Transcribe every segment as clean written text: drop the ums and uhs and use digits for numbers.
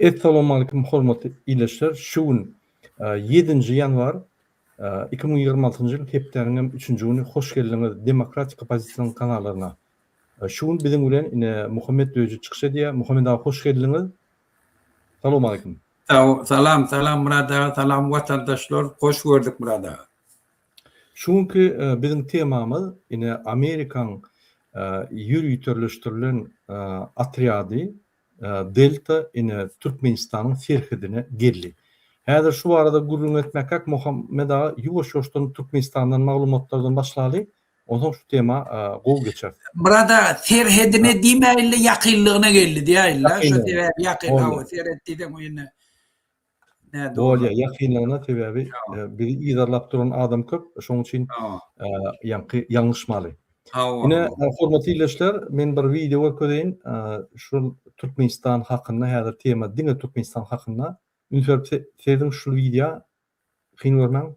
Essalawmalikim hormatly ildeşler şu gün ýedinji ýanwar 2026-njy ýyl hepdäniň hem üçünji güni hoş geldiňiz Demokratik oppozisiýanyň kanallaryna. Şu gün biziň bilen ine Muhammet Döji çykyş edýär. Muhammet aga hoş geldiňiz. Salowmalikim. Salam salam Myrat aga salam watandaşlar hoş gördük Myrat aga. Şu günki biziň temamyz ine Amerikaň ýöriteleşdirilen otrýady Delta ine Türkmenistanyň serhedine geldi. Häzir şu barada gürrüň etmekek Muhammet aga ýuwaş-ýuwaşdan Türkmenistandan maglumatlardan başlaly, onsoň şu tema gowy geçeris. Myrat aga serhedine diýmäýinle ýakynlygyna geldi diýäýinle şo sebäbi ýakyn hawa serhet diýseň o ýene Bolýa ýakynlygyna sebäbi bizi yzarlap duran adam köp şoň üçin ýaňky ýalňyşmaly. Ine hormatly ildeşler men bir wideo görkezeýin şul Türkmenistan hakynda häzir tema diňe Türkmenistan hakynda üns berip serediň şul wideo kyn görmäň.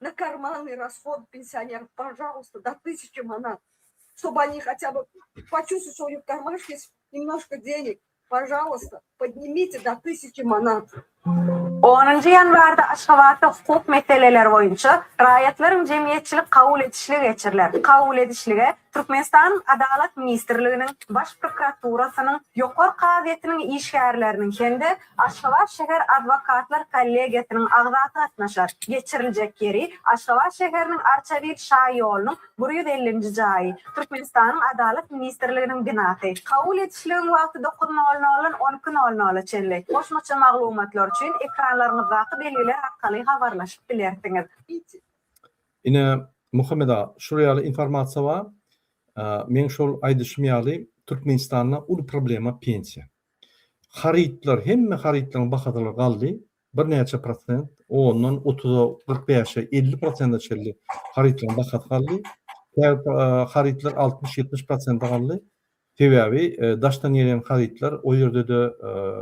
Na karmannyý rasход pensionerov pažaluysta do tysyaçi manat ştoby oni hatya by počuvstvovali şto u nih v karmaşke est nemnožko denig pažaluysta podnimite do tysyaçi manat. Onunjy ýanwarda Aşgabatda hukuk meseleleri boýunça raýatlaryň jemgyýetçilik kabul edişligi geçiriler. Kabul edişlige Türkmenistanyň Adalat ministrliginiň, Baş prokuraturasynyň, Ýokary kazyýetiniň işgärleriniň hem-de Aşgabat şäher adwokatlar kollegiýasynyň agzasy gatnaşar. Geçiriljek ýeri, Aşgabat şäheriniň Arçabil şaýolunyň 150-nji jaýy, Türkmenistanyň Adalat ministrliginiň binasy. Kabul edişligiň wagty dokuz nol noldan on iki nol nola çenli. Goşmaça maglumatlar üçin ekranlaryňyzdaky belgiler arkaly habarlaşyp bilersiňiz. Ine, Muhammet aga, şular ýaly informasiýa bar. Meň şol aýdyşym ýaly, Türkmenistanda uly problema pensiýa. Harytlar, hemme harytlaryň bahasalary galdy. Birnäçe prosent, ondan otuza, 45-e, 50 prosente çenli harytlaryň bahasy galdy. Käbir harytlar 60-70 prosente galdy. Sebäbi daşdan gelýän harytlar, o ýerde-de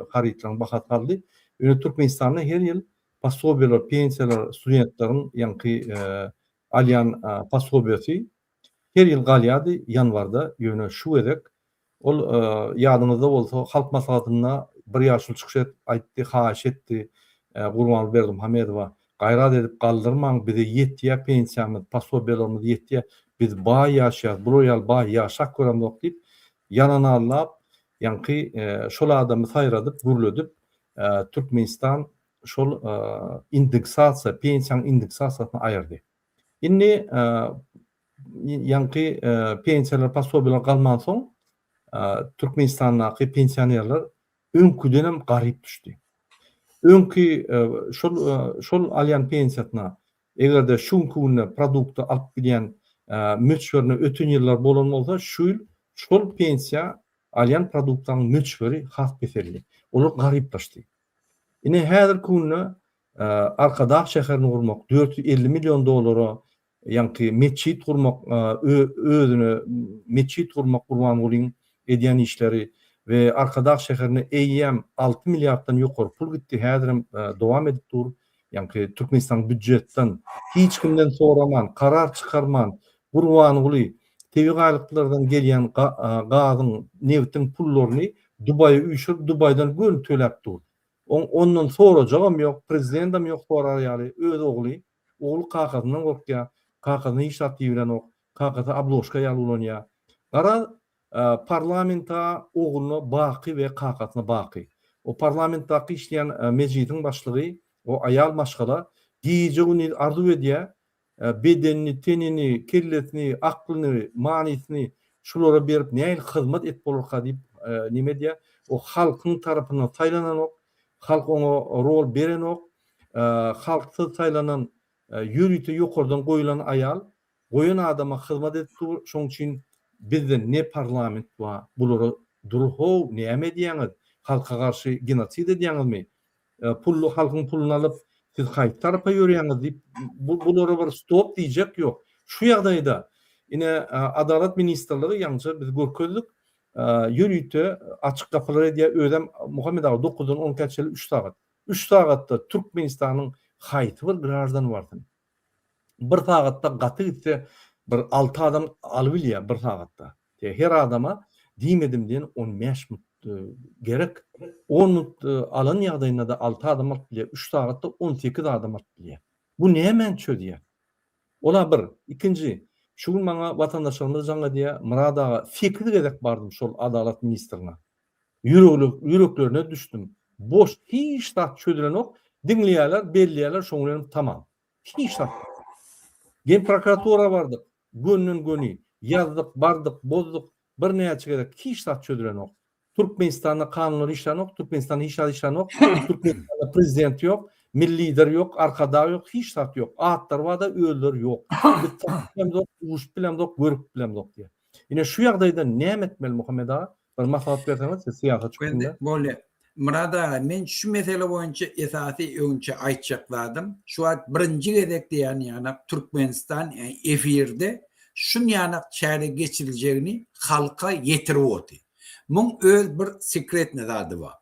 harytlaryň bahasy galdy. Ýöne Türkmenistanda her ýyl posobiýalar, pensiýalar, studentleriň ýaňky alýan posobiýasy her ýyl galýardy ýanwarda, ýöne şu gezek ol ýadyňyzda bolsa Halk Maslahatynda bir ýaşuly çykyş edip aýtdy, haýyş etdi Gurbanguly Berdimuhamedowa, gaýrat edip galdyrmaň, bize ýetýär pensiýamyz, posobiýalarymyz ýetýär, biz baý ýaşaýas, bular ýaly baý ýaşap göremzok diýip, ýalan aldap, ýaňky şol adamy saýradyp, gürledip, Türkmenistan şol indeksasiýa, pensiýanyň indeksasiýasyny aýyrdy. Indi ýaňky pensiýalar, posobiýalar galmansoň, Türkmenistandaky pensionerler öňküdenem garyp düşdi. Öňki şol şol alýan pensiýasyna eger-de şu günki günde produkty alyp bilýän möçberine öten ýyllar bolan bolsa, şu ýyl şol pensiýa alýan produktlaryň möçberi has peseldi. Olar garyplaşdy. Ine häzirki günde Arkadag şäherini gurmak 450 million dollara ýaňky metjit gurmak özüne metjit gurmak Gurbangulyň edýän işleri we Arkadag şäherine eýýäm 6 milliarddan ýokary pul gitdi häzirem dowam edip dur ýaňky Türkmenistanyň býujetden hiç kimden soraman karar çykarman Gurbanguly tebigy gaýlyklardan gelýän gazyň nebtiň pullaryny Dubaýa üýşürip Dubaýdan göni töläp dur Oň ondan sorajagam ýok, prezidendem ýok sorar ýaly, öz ogly. Ogly kakasyndan gorkýar, kakasyna hiç zat diýibilenok, kakasy obložka ýaly ulanýar. Garaz, parlamenta ogluna baky we kakasyna baky. O parlamentdaky işleýän mejlisiň başlygy, o aýal maşgala gije-gündiz arzuw edýär, bedenini, tenini, kellesini, aklyny, manysyny şulara berip nähili hyzmat edip bolarka diýip neme edýär. O halkyň tarapyndan saýlananok, halk oňa rol berenok. Halksyz saýlanan ýörite ýokardan goýlan aýal goýan adama hyzmat edip dur. Şoň üçin bizde ne parlament bar, bulara dur how näme edýäňiz, halka garşy genosid edýäňizmi? Pully halkyň puluny alyp siz haýsy tarapa ýörýäňiz diýip bulara bir stop diýjek ýok. Şu ýagdaýda ine Adalat ministrligi ýaňja biz görkezdik ýörite açyk gapylar edýär özem Muhammet aga dokuzdan on ikä çenli üç sagat. Üç sagatda Türkmenistanyň haýsy bir graždany barsyn. Bir sagatda gaty gitse bir alty adam alybilýär bir sagatda. Her adama diýmedim diýen 15 müň. gerek. On minut alan ýagdaýynda-da alty adam alyp bilýär. Üç sagatda 18 adam alyp bilýär. Bu nämäni çözýär? Ol-a bir. Ikinji, şu gün maňa watandaşlarymyz jaň edýär, Myrat aga, sekiz gezek bardym şol Adalat ministrine. Ýüreklerine düşdüm. Boş, hiç zat çözülenok. Diňleýärler, belleýärler, şoň bilenem tamam. Hiç zat. Genprokuratura bardyk, gönden-göni. Ýazdyk, bardyk, bozduk. Birnäçe gezek hiç zat çözülenok. Türkmenistanda kanunlar işlänok, Türkmenistanda hiç zat işlänok, Türkmenistanda prezident ýok, milli lider ýok, arkadag ýok, hiç zat ýok. Atlary barda özleri ýok. Biz tapyp bilemzok, duşup bilemzok, görüp bilemzok diýýär. Ine şu ýagdaýda näme etmeli Muhammet aga? Bir maslahat berseňiz siz syýasatçy hökmünde. Bolýar. Myrat aga, men şu mesele boýunça esasy öňçe aýtjak zadym, şu wagt birinji gezek diýen ýanak Türkmenistan efirde şun ýanak çäre geçiriljegini halka ýetirip otyr. Muň öz bir sekretny zady bar.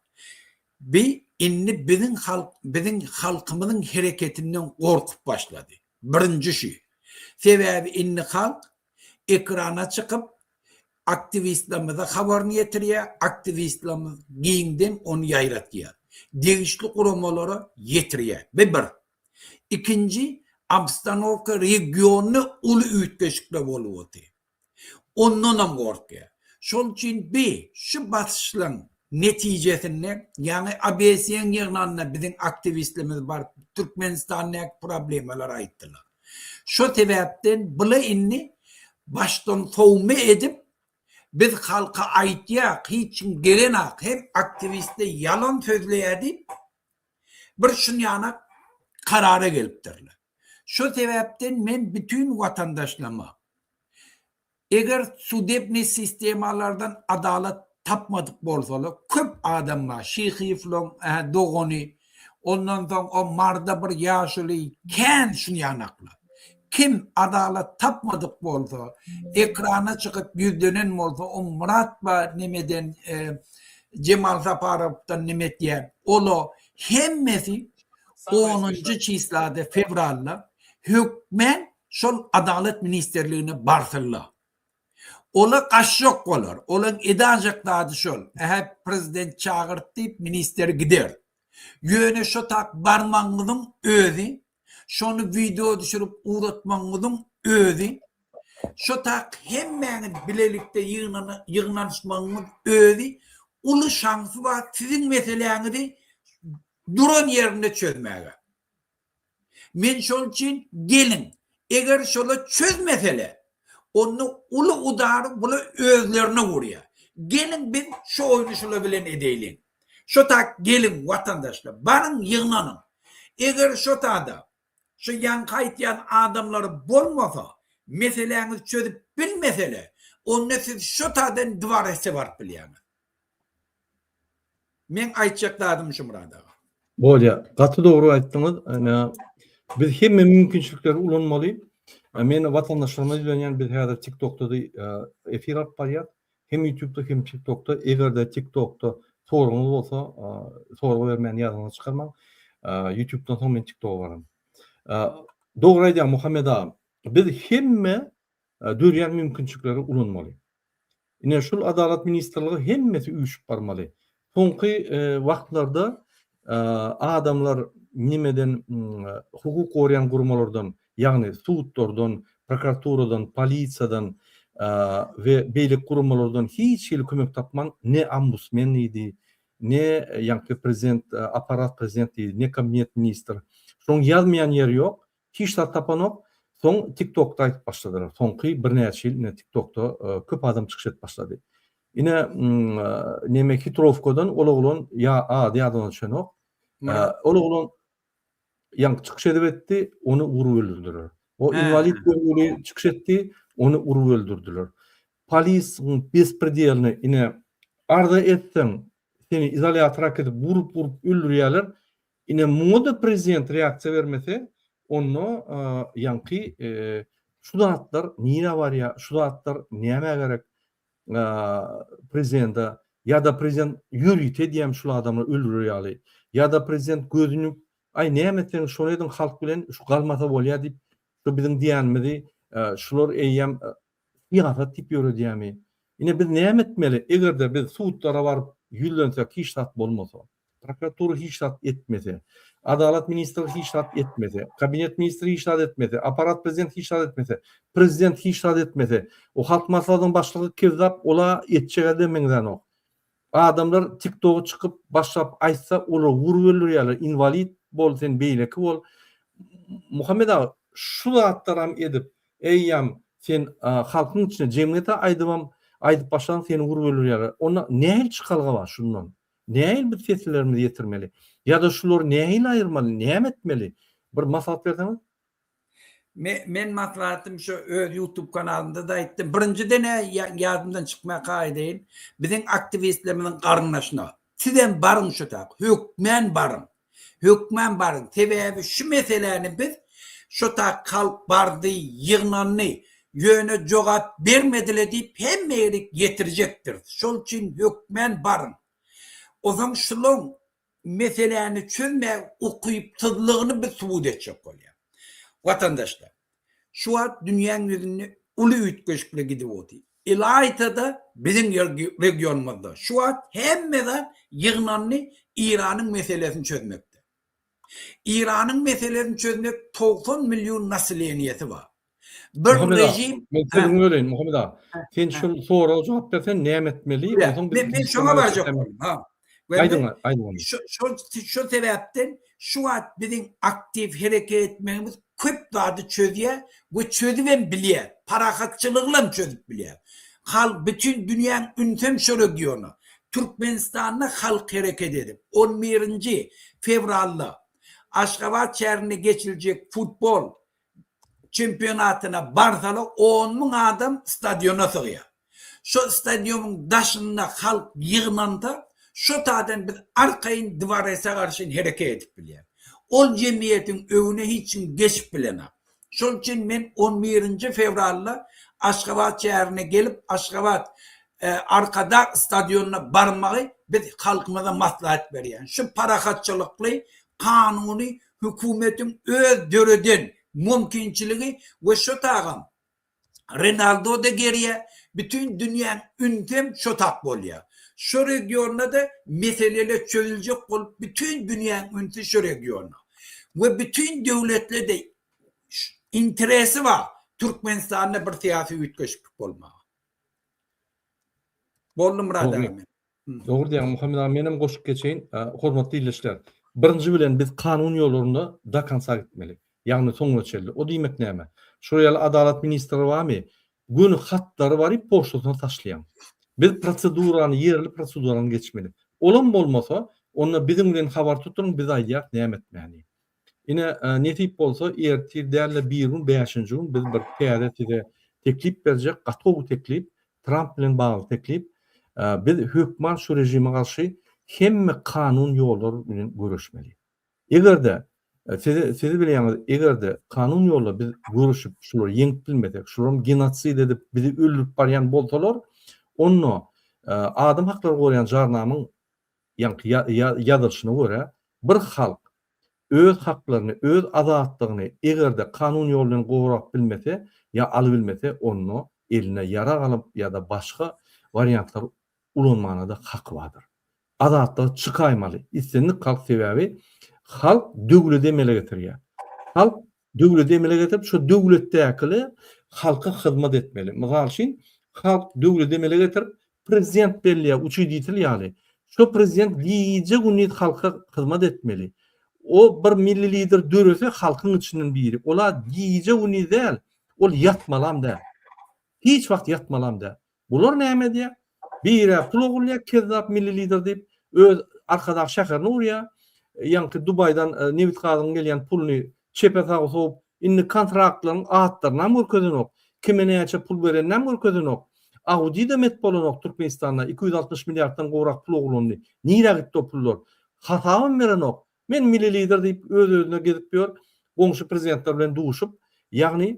Bi indi biziň halk biziň halkymyzyň hereketinden gorkup başlady. Birinji şu. Sebäbi indi halk ekrana çykyp aktiwistlerimize habaryny ýetirýär, aktiwistlerimiz giňden ony ýaýratýar. Degişli guramalara ýetirýär. Bi bir. Ikinji, obstanowka regionda uly üýtgeşikler bolup otyr. Ondanam gorkýar. Şol üçin bi şu basyşlaryň netijesinde, ýaňy ABS-iň ýygnagynda biziň aktiwistlerimiz baryp Türkmenistandaky problemalary aýtdylar. Şo sebäpden bula indi başdan sowma edip biz halka aýtýak hiç kim gelenak hem aktiwistler ýalan sözleýär diýip bir şunýanak karara gelipdirler. Şo sebäpden men bütin watandaşlama Eger sudebnyý sistemalardan adalat tapmadyk bolsalar, köp adam bar, Şyhyýewleň dogany, ondan soň o Marda bir ýaşuly, kän şunýanaklar. Kim adalat tapmadyk bolsa, ekrana çykyp ýüzlenen bolsa, o Myrat bar nemeden Jemal Saparowdan neme etýän, ola hemmesi onunjy çislada fewralda hökmän Şol Adalat ministrligine barsynlar. Ola gaçjak bolar. Olaň edajek zady şol. Ähä prezident çagyrt diýip minister gider. Ýöne şo tak barmagyňyzyň özi, şony wideo düşürip ugratmagyňyzyň özi, şo tak hemmäňiz bilelikde ýygnanyşmagyňyz özi uly şansy bar siziň meseläňizi duran ýerinde çözmäge. Men şol üçin geliň, eger şola çözmesele, onda uly udary bula özlerine urýar. Geliň biz şu oýny şula bilen edeýliň. Şo tak geliň watandaşlar, baryň ýygnanyň. Eger şo tada şu ýaňky aýtýan adamlary bolmasa, meseläňizi çözüp bilmesele, onda siz şo tadan dwarese baryp bilýäňiz. Meň aýtjak zadym şu Myrat aga. Bolýa. Gaty dogry aýtdyňyz. Ine, biz hemme mümkinçilikleri ulanmaly. Men watandaşlaryma ýüzlenýän, biz häzir TikTokda-da efir alyp barýas. Hem YouTube'da hem TikTokda. Eger-de TikTokda soragyňyz bolsa, sorag bermän ýazyňyzy çykarmaň. YouTube'dan soň men TikToka baran. Dogry aýdýaň Muhammet aga. Biz hemme dörýän mümkinçilikleri ulanmaly. Ine şul Adalat ministrligi hemmesi üýşüp barmaly. Soňky wagtlarda adamlar nimeden hukuk goraýan guramalardan, ýagny sudlardan, prokuraturadan, polisiýadan we beýleki guramalardan hiç hili kömek tapman ne ombudsmen diýdi, ne ýaňky prezident apparat prezident diýdi, ne kabinet ministr. Şoň ýazmaýan ýeri ýok. Hiç zat tapanok. Soň TikTokda aýdyp başladylar. Soňky birnäçe ýyl ine TikTokda köp adam çykyş edip başlady. Ine neme hitrowkadan ol oglan ýa ady ýadyma düşenok. Ol oglan ýaňky çykyş edip etdi, ony urup öldürdiler. O inwalid görgüli çykyş etdi, ony urup öldürdiler. Polisiň bespredelini ine arza etseň seni izolýatora äkidip urup-urup öldürýärler. Ine muňa-da prezident reaksiýa bermese, onda ýaňky şu zatlar nirä barýar, şu zatlar nämä gerek prezidente ýa-da prezident ýörite edýärmi şul adamlary öldürer ýaly, ýa-da prezident gözüni aý näme etseňiz şony ediň halk bilen şu galmasa bolýar diýip şu biziň diýenimizi şular eýýäm syýasat diýip ýöredýärmi? Ine biz näme etmeli? Eger-de biz sudlara baryp. ýüzlensek hiç zat bolmasa, prokuratura hiç zat etmese, Adalat ministri hiç zat etmese, kabinet ministri hiç zat etmese, aparat prezident hiç zat etmese, prezident hiç zat etmese, o Halk Maslahatynyň başlygy kezzap ola etjege-de meňzänok. Adamlar tiktoga çykyp başlap aýtsa olary urup öldürýärler inwalid bol sen beýleki bol. Muhammet aga şu zatlaram edip eýýäm sen halkyň içinde jemgyýete aýdybam aýdyp başlaň seni urup öldürýärler. Onda nähili çykalga bar şundan? Nähili biz seslerimizi ýetirmeli? Ýa-da şulary nähili aýyrmaly? Näme etmeli? Bir maslahat berseňiz. Me, men maslahatym şu öz YouTube kanalymda da aýtdym. Birinjiden-ä ýadymdan çykmaka aýdaýyn. Biziň aktiwistlerimiziň garyndaşyna. Sizem baryň şu tak. Hökmän baryň. Hökmän baryň. Sebäbi şu meseläni biz şu tak halk bardy, ýygnandy, ýöne jogap bermedile diýip hemme ýerik ýetirjekdiris. Şol üçin hökmän baryň. Ozan şulaň meseläni çözmäge ukypsyzlygyny biz subut etjek bolýar. Watandaşlar, şu wagt dünýäň ýüzünde uly üýtgeşikler gidip otyr. Ylaýta-da biziň regionymyzda. Şu wagt hemme zat ýygnandy Eýranyň meselesini çözmekde. Eýranyň meselesini çözmek 90 million naseleniýesi bar. Bir Muhammet aga, rejim men sözüňi böleýin Muhammet aga. Sen şol soraga jogap bersen näme etmeli? Onsoň biz Men, men şoňa barjak boldum. Ha. Aýdyň, aýdyň. Şu şu şu sebäpden şu wagt biziň aktiw hereket etmegimiz köp zady çözýär we çözübem bilýär. Parahatçylyglam çözüp bilýär. Halk bütin dünýäň ünsem şu regiona. Türkmenistanda halk hereket edip on birinji fewralda Aşgabat şäherinde geçiriljek futbol çempionatyna barsala 10 müň adam stadiona sygýar. Şo stadionyň daşynda halk ýygnansa, şo taýdan biz arkaýyn dworese garşy hereket edip bilýäris. Ol jemgyýetiň öňüne hiç kim geçip bilenok. Şol üçin men on birinji fewralda Aşgabat şäherine gelip, Aşgabat Arkadag stadionyna barmagy biz halkymyza maslahat berýän. Şu parahatçylykly, kanuny hökümetiň öz döreden mümkinçiligi we şo tagam Renaldo-da gerýär, bütin dünýäň ünsem şo tak bolýar. Şo regionda-da meseleler çözüljek bolup bütin dünýäň ünsi şo regionda. We bütin döwletlerde interesi bar Türkmenistanda bir syýasy üýtgeşiklik bolmaga. Boldy Myrat aga men. Dogry diýýäň Muhammet aga menem goşup geçeýin. Hormatly ildeşler, birinji bilen biz kanun ýollarynda do konca gitmeli. Ýagny soňuna çenli. O diýmek näme? Şol ýaly adalat ministri barmy? Göni hatlary baryp poçtasyna taşlaýaň. Biz prosedurany ýerli prosedurany geçmeli. Olam bolmasa, onda biziň bilen habar tutuň biz aýdýas näme etmäni. Ine, nesip bolsa, ertir däl-de birigün, bäşinji gün biz bir täze size teklip berjek, gaty gowy teklip, Tramp bilen bagly teklip. Biz hökman şu režime garşy hemme kanun ýollar bilen göreşmeli. Eger-de, siz, siz bilýäňiz, eger-de kanun ýolda biz göreşip, şulary ýeňip bilmesek, şularam genosid edip, bizi öldürip barýan bolsalar, onda adam haklary goraýan jarnamyň ýaňky ýazylyşyna görä, bir halk öz haklaryny, öz azatlygyny eger-de kanun ýol bilen gorap bilmese ýa alybilmese, onda eline ýarag alyp ýa-da başga wariantlar ulanmana-da haky bardyr. Azatlyga çykaýmaly islendik halk sebäbi halk döwledi emele getirýär. Halk döwledi emele getirip şo döwletdäkiler halka hyzmat etmeli. Mysal üçin halk döwledi emele getirip prezident belleýär uçreditel ýaly. Şo prezident gije gündiz halka hyzmat etmeli. O bir milli lider dörese halkyň içinden biri. Ola gije gündiz däl, ol ýatmalam däl. Hiç wagt ýatmalam däl. Bular näme edýär? Birä pul ogurlaýar, kezzap milli lider diýip, öz Arkadag şäherini gurýar. Ýaňky Dubaýdan nebit-gazyň gelýän puluny çepe-saga sowup, indi kontraktlaryň atlarynam görkezenok. Kime näçe pul bereninem görkezenok. Audidem et bolanok Türkmenistanda 260 milliarddan gowrak pul ogurlandy. Nirä gitdi o pullar? Hasabam berenok. Men milli lider diýip öz-özüne gezip ýör, goňşy prezidentler bilen duşup, ýagny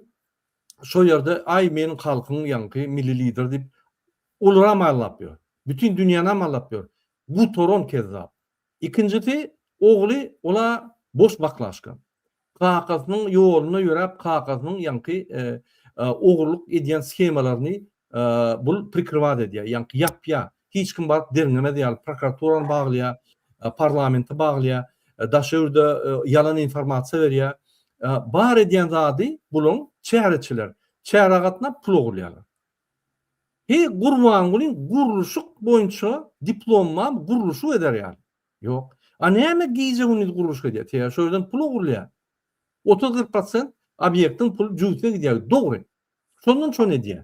şo ýerde aý meniň halkyň ýaňky milli lider diýip olaram aldap ýör. Bütin dünýänam aldap ýör. Gutaran kezzap. Ikinjisi ogly ola boş baklaşka. Kakasynyň ýolunda ýöräp kakasynyň ýaňky ogurlyk edýän shemalaryny bul prikryvat edýär. Ýaňky ýapýar. Hiç kim baryp derňemez ýaly prokuraturany baglaýar, parlamenti baglaýar, daşary ýurda ýalan informasiýa berýär. Bar edýän zady bulaň çäreçiler. Çärä gatnap pul ogurlaýarlar. Heý Gurbangulyň gurluşyk boýunça diplomy barmy gurluşyk eder ýaly. Ýok. A näme gije-gündiz gurluşyk edýär? Sebäbi şo ýerden pul ogurlaýar. 30-40 prosent obýektiň puly jübüsine gidýär. Dogry. Şondan şony edýär.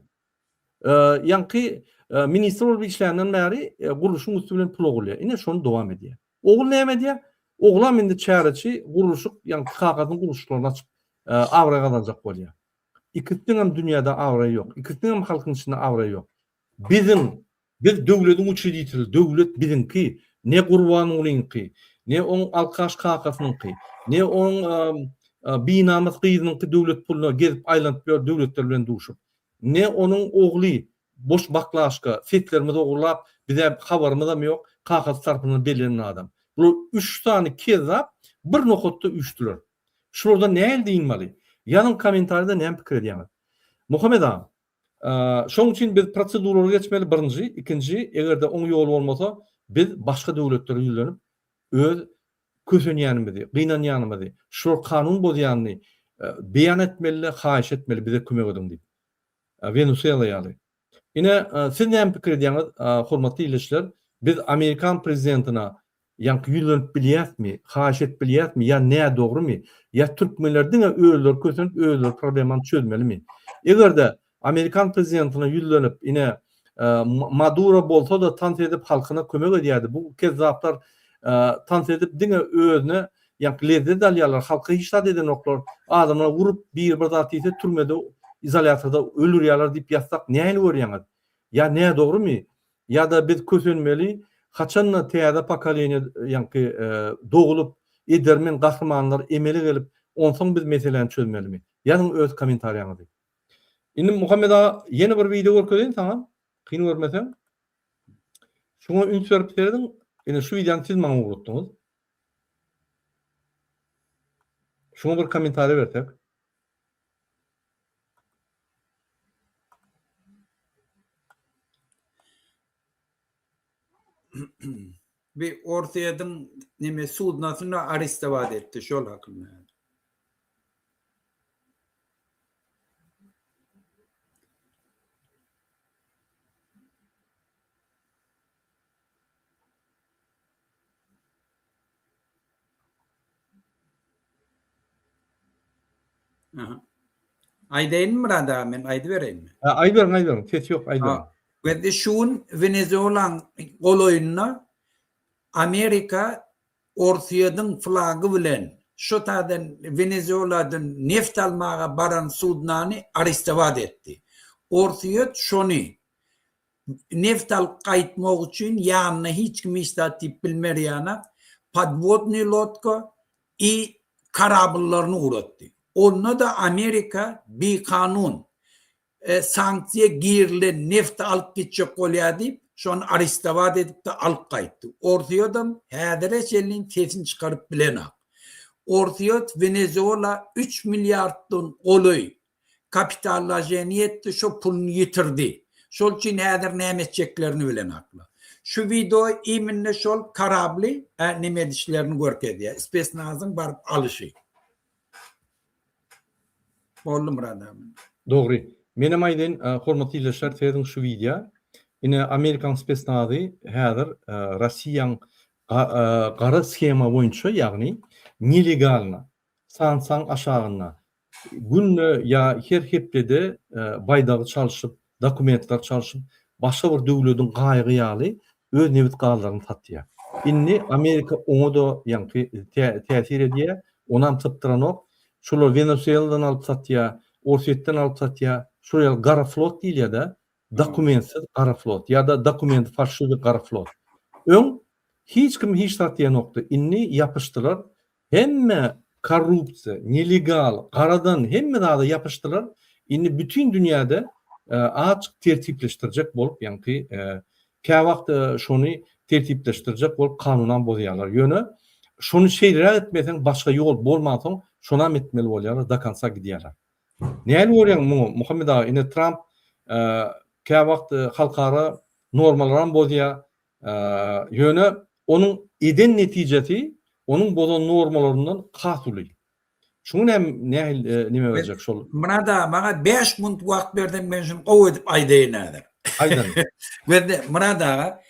Ýaňky ministr bolup işländen bäri gurluşygyň üsti bilen pul ogurlaýar. Ine şony dowam edýär. Ogul näme edýär? Oglam indi çäreçi gurluşyk, ýaňky kakasynyň gurluşyklaryny açyp abraý gazanjak bolýar. Ikisiniňem dünýäde abraýy ýok. Ikisiniňem halkyň içinde abraýy ýok. Biziň Biz döwlediň uçrediteli, döwlet biziňki, ne Gurbangulyňky, ne oň alkaş kakasynyňky, ne oň binamys gyzynyňky döwlet puluna gezip aýlanyp ýör döwletler bilen duşup. Ne onuň ogly boş baklaşka setlerimizi ogurlap bizä habarymyzam ýok, kakasy tarpyndan bellenen adam. Bular üç sany kezzap bir nokatda üýşdüler. Şulardan nähili dynmaly? Ýazyň kommentariýada näme pikir edýäňiz? Muhammet aga, Şoň üçin biz proseduralary geçmeli birinji, ikinji eger-de oň ýoly bolmasa biz başga döwletlere ýüzlenip öz kösenýänimizi, gynanýanymyzy, şular kanun bozýanyny beýan etmeli-de haýyş etmeli bize kömek ediň diýip. Wenesuela ýaly. Ine siz näme pikir edýäňiz hormatly ildeşler biz amerikan prezidentine Ýaňky ýüzlenip bilýäsmi, haýyş edip bilýäsmi ýa nädogrymy, ýa türkmenler diňe özleri kösenip özleri problemany çözmelimi? Eger-de amerikan prezidentine ýüzlenip ine Maduro bolsa-da tans edip halkyna kömek edýärdi, bu kezzaplar tans edip diňe özüne ýaňky lezzet alýarlar, halka hiç zat edenoklar, adamlar urup biri bir zat diýse türmede izolýatorda öldürýärler diýip ýazsak nähili görýäňiz? Ýa nädogrymy? Ýa-da biz kösenmeli, haçan-da täze pokoleniýa ýaňky dogulup, edermen gahrymanlar emele gelip, onsoň biz meseläni çözmelimi? Ýazyň öz kommentariýaňyzy. Indi Muhammet aga ýene bir wideo görkezeýin saňa, kyn görmeseň. Şuňa üns berip serediň, ine şu wideony siz maňa ugratdyňyz. Şuňa bir kommentariýa bersek. Bir Orsýetiň neme sudnasyny arestowat etdi şol hakynda. Aha. Aýdaýynmy Myrat aga men aýdybereýinmi? Ha, aýdyberiň, aýdyberiň. Ses ýok, aýdyberiň. Ve şu gün Wenezuelaň golaýynda Amerika Orsýetiň flagy bilen şu taýdan Wenezueladan neft almaga baran sudnany arestowat etdi. Orsýet şony Neft alyp gaýtmak üçin ýanyna hiç kim hiç zat diýip bilmer ýanak podwodnyý lodka i korabllaryny ugratdy. Onda-da Amerika bikanun sanksiýa girilen nefti alyp gitjek bolýar diýip, şony arestowat edip-de alyp gaýtdy. Orsýedem häzire çenli sesini çykaryp bilenak. Orsýet Wenezuela üç milliarddan golaý Kapitallaşeni etdi şo puluny ýitirdi. Şol üçin häzir näme etjeklerini bilenaklar. Şu wideo iminne şol karably neme edişlerini görkezýär. Spesnazyň baryp alyşy. Boldy Myrat aga. Dogry. Menem aýdaýyn hormatly ildeşler serediň şu wideo. Ine Amerikaň spesnazy häzir Rossiýaň gara shema boýunça ýagny nelegalno sanksiýaň aşagynda Günde ýa her hepdede baýdagy çalşyp, dokumentler çalşyp, başga bir döwlediň gaýygy ýaly öz nebit gazlaryny satýar. Indi Amerika oňa-da ýaňky täsir edýär, onam sypdyranok. Şolar Wenesueladan alyp satýar, Orsýetden alyp satýar. Şol ýaly gara flot diýilýär-dä, dokumentsiz gara flot ýa-da dokumenti falşiwi gara flot. Öň hiç kim hiç zat diýenokdy. Indi ýapyşdylar. Hemme korrupsiýa, nelegal, garadan hemme zada ýapyşdylar. Indi bütin dünýäde açyk tertipleşdirjek bolup, ýaňky käwagt şony tertipleşdirjek bolup kanunam bozýarlar. Ýöne şony şeýleräk etmeseň başga ýol bolmansoň şonam etmeli bolýarlar, do konca gidýärler. Nähili görýäň muňa Muhammet aga ine Tramp käwagt halkara. Normalaram bozýar. Ýöne onuň eden netijesi onuň bozan normalaryndan has uly. Şuňa näme nähili neme berjek şol? Myrat aga maňa 5 minut wagt berseň men şuny gowy edip aýdaýyn häzir. Aýdan. Gözle Myrat aga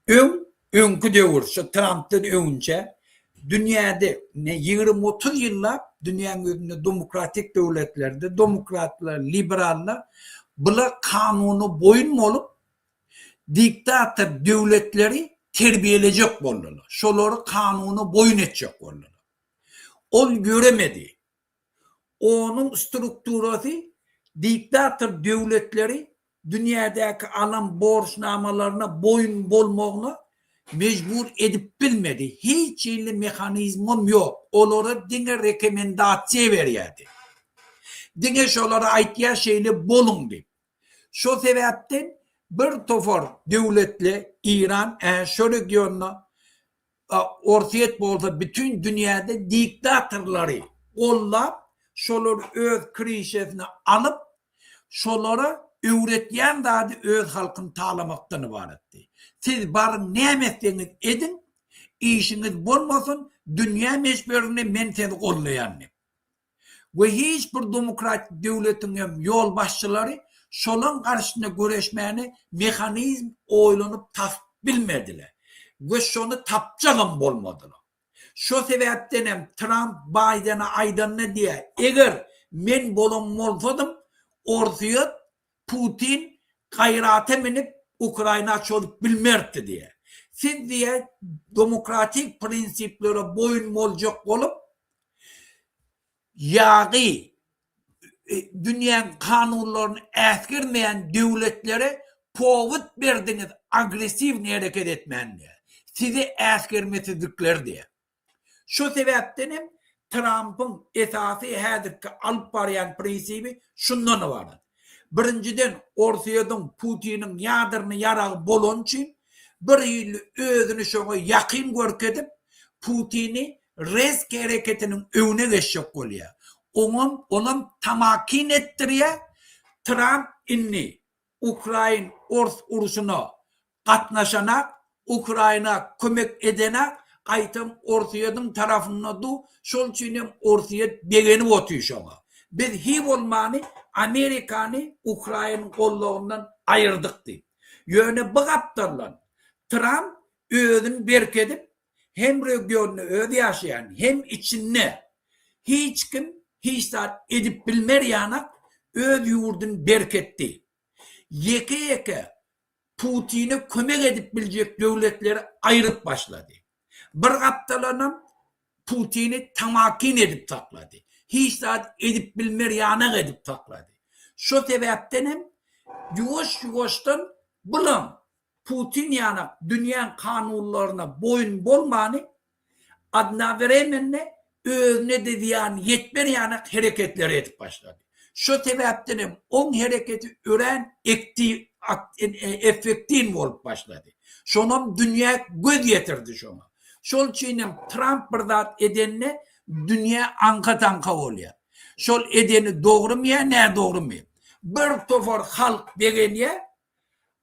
öň öňki döwür şu Trampdan öňünçä dünýäde ne 20-30 ýyllap dünýäň ýüzünde demokratik döwletlerde demokratlar, liberallar bular kanuna boýun bolup diktator döwletleri terbiýelejek boldular. Şolary kanuna boýun etjek boldular. Ol ýöremedi. Onuň strukturasy diktator döwletleri dünýädäki alan borçnamalaryna boýun bolmagyna mejbur edip bilmedi. Hiç hili mehanizmem ýok. Olara diňe rekomendasiýa berýärdi. Diňe şolara aýtýar şeýle boluň diýip. Şo sebäpden bir topar döwletle Eýran ä şo regionda Orsýet bolsa bütin dünýäde diktatorlary gollap, şolary öz krişesine alyp, şolara öwretýän zady öz halkyny talamakdan ybaratdy. Siz baryň näme etseňiz ediň, işiňiz bolmasyn, dünýä meşberinde men sizi gollaýan diýip. We hiç bir demokratik döwletiň hem ýolbaşçylary şolaň garşysyna göreşmäne mehanizm oýlanyp tapyp bilmediler. We şony tapjagam bolmadylar. Şo sebäpden hem Tramp Baýdene aýdanda diýýär, eger men bolan bolsadym, Orsýet Putin gaýrata minip Ukraina çozup bilmerdi diýýär. Siz diýýär demokratik prinsiplere boýun boljak bolup, Ýagy dünýäň kanunlaryny äsgermeýän döwletlere powod berdiňiz agresiwny hereket etmände. Sizi äsgermesizlikler diýýär. Şo sebäpden hem Trampyň esasy häzirki alyp barýan prinsibi şundan ybarat. Birinjiden Orsýetiň Putiniň ýadrny ýaragy bolany üçin bir hili özüni şoňa ýakyn görkezip Putini rezk hereketiniň öňüne geçjek bolýar. Oňam onam tamakin etdirýär. Tramp indi Ukrain-ors urşuna gatnaşanak, Ukraina kömek edenak, gaýtam Orsýetiň tarapynda du, şol üçin hem Orsýet begenip otyr şoňa. Biz hi bolmany Amerikany Ukrain gollagyndan aýyrdyk diýip. Ýöne bu gapdaldan Tramp özüni berkedip hem regionda özi ýaşaýan hem içinde hiç kim hiç zat edip bilmer ýanak öz ýurduny berketdi. Ýeke ýeke Putine kömek edip biljek döwletleri aýryp başlady. Bir gapdalanam Putini tamakin edip saklady. Hiç zat edip bilmer ýanak edip saklady. Şo sebäpden hem ýuwaş ýuwaşdan bulam Putin ýanak dünýäň kanunlaryna boýun bolmany odnowremenne özüne-de zyýan ýetmer ýanak hereketleri edip başlady. Şo sebäpden hem oň hereketi örän effektiw bolup başlady. Şonam dünýä göz ýetirdi şoňa. Şol üçin hem Tramp bir zat edende dünýä aňka-taňka bolýar. Şol edeni dogrumy ýa nädogrumy? Bir topar halk begenýär,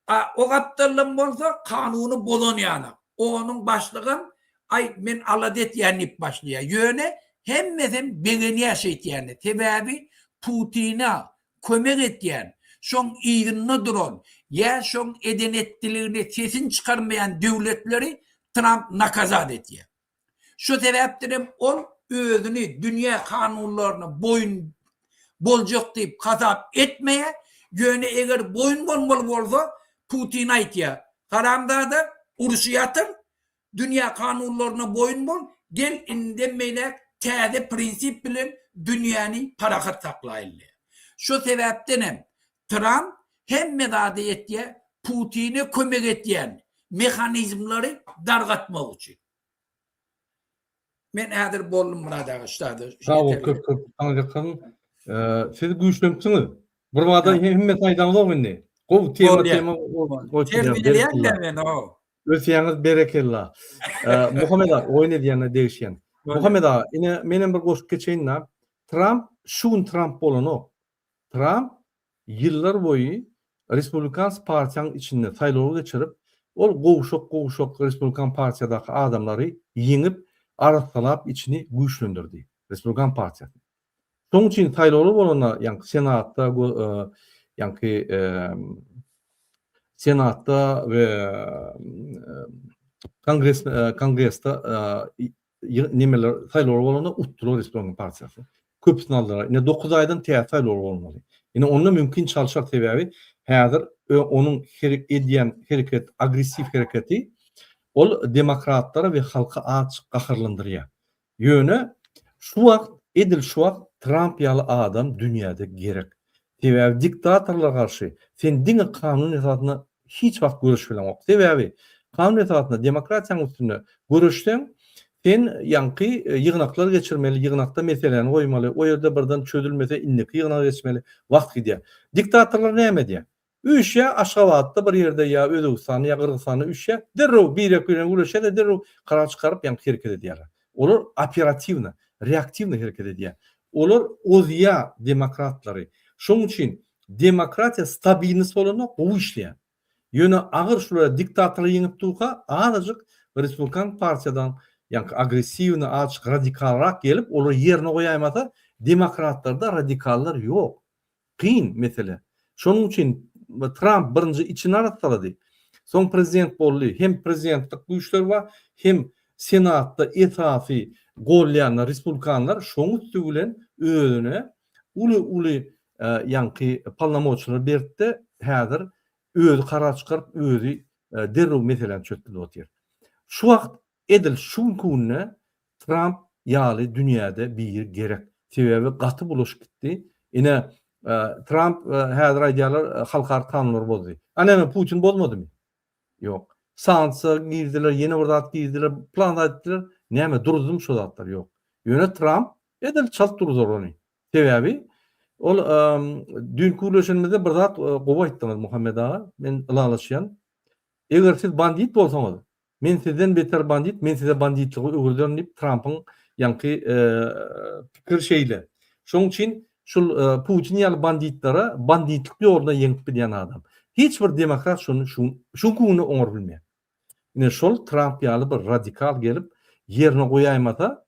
A o gapdaldan bolsa kanuny bozan ýanak. Onuň başlygam aý men alada etýän diýip başlaýar. Ýöne hemmesem begenýär şeýtýände. Sebäbi Putina kömek etýän, şoň yzynda duran ýa şoň eden etdiligine sesini çykarmaýan döwletleri Tramp nakazat etýär. Şu sebäpden hem ol özüni dünýä kanunlaryna boýun boljak diýip hasap etmeýär. Ýöne eger boýun bolmaly bolsa, Putin aýtýar, Haramzada, urşy ýatyr, dünýä kanunlaryna boýun bol, gel indiden beýläk täze prinsip bilen dünýäni parahat saklaýyl diýýär. Şu sebäpden hem Tramp hemme zady etýär, Putine kömek etýän mehanizmleri dargatmak üçin. Men häzir boldum Myrat aga şu zada. Sag bol köp köp saňa Siz güýçlenipsiňiz. Bir bada hemmesini aýdaňyzok indi. Gowy tema tema Terbiýeleýän-dä men o. Ösýäňiz berekella. Muhammet aga oýun edýänine degişýän. Muhammet aga ine menem bir goşup geçeýin-da. Tramp şu gün Tramp bolanok. Tramp ýyllar boýy. Respublikans partiýanyň içinde saýlaw geçirip, ol gowşak-gowşak Respublikan partiýadaky adamlary ýeňip, arassalap içini güýçlendirdi. Respublikan partiýasyny. Şonuň üçin saýlawlar bolanda, ýaňky Senatda, ýaňky Senatda we Kongres Kongresde nemeler saýlawlar bolanda utdular Respublikan partiýasy. Köpüsini aldylar. Ine 9 aýdan täze saýlawlar bolmaly. Ine onda mümkin çalşar sebäbi häzir onuň edýän hereket agressiw hereketi ol demokratlara we halky azjyk gaharlandyrýar. Ýöne şu wagt edil şu wagt Tramp ýaly adam dünýäde gerek. Sebäbi diktatorlara garşy sen diňe kanun esasynda hiç wagt göreşip bileňok. Sebäbi kanun esasynda demokratiýanyň üstünde göreşseň sen ýaňky ýygnaklar geçirmeli, ýygnakda meseläni goýmaly, o ýerde birden çözülmese indiki ýygnaga geçmeli, wagt gidýär. Diktatorlar näme edýär? Üýşýär Aşgabatda bir ýerde ýa Özbegistanda ýa Gyrgyzystanda üýşýär, derrew birek birine gürleşýär-de derrew karar çykaryp ýaňky hereket edýärler. Olar operatiwno, reaktiwno hereket edýär. Olar ozýar demokratlary. Şonuň üçin demokratiýa stabilnost bolanda gowy işleýär. Ýöne agyr şulara diktatorlar ýeňip durka azajyk respublikan partiýadan ýaňky agressiwno azajyk radikalrak gelip olary ýerine goýaýmasa demokratlarda radikallar ýok. Kyn mesele. Şonuň üçin Tramp birinji içini arassalady. Soň prezident boldy. Hem prezidentlik güýçleri bar, hem Senatda esasy golýanlar respublikanlar şoň üsti bilen özüne uly-uly ýaňky polnomoçiler berdi-de, häzir özi karar çykaryp, özi derrew meseläni çözüp bilip otyr. Şu wagt Edil şu günki günde Tramp ýaly dünýäde biri gerek. Sebäbi gaty bulaşyp gitdi. Ine Tramp häzir aýdýarlar halkara kanunlary bozdy. A näme Putin bozmadymy? Ýok. Sanksiýa girdiler, ýene bir zat girdiler, plan zat etdiler. Näme duruzdymy şo zatlar? Ýok. Ýöne Tramp edil çalt duruzar ony. Sebäbi ol düýnki gürleşenimizde bir zat gowy aýtdyňyz Muhammet aga. Men ylalaşýan. Eger siz bandit bolsaňyz, Men sizden beter bandit, men size banditligi öwrederin diýip Trampyň ýaňky pikiri şeýle. Şonuň üçin şul Putin ýaly banditlere banditlik ýoluna ýeňip bilýän adam. Hiç bir demokrat şony şu şu günde oňaryp bilmeýär. Ine şol Tramp ýaly bir radikal gelip ýerine goýaýmasa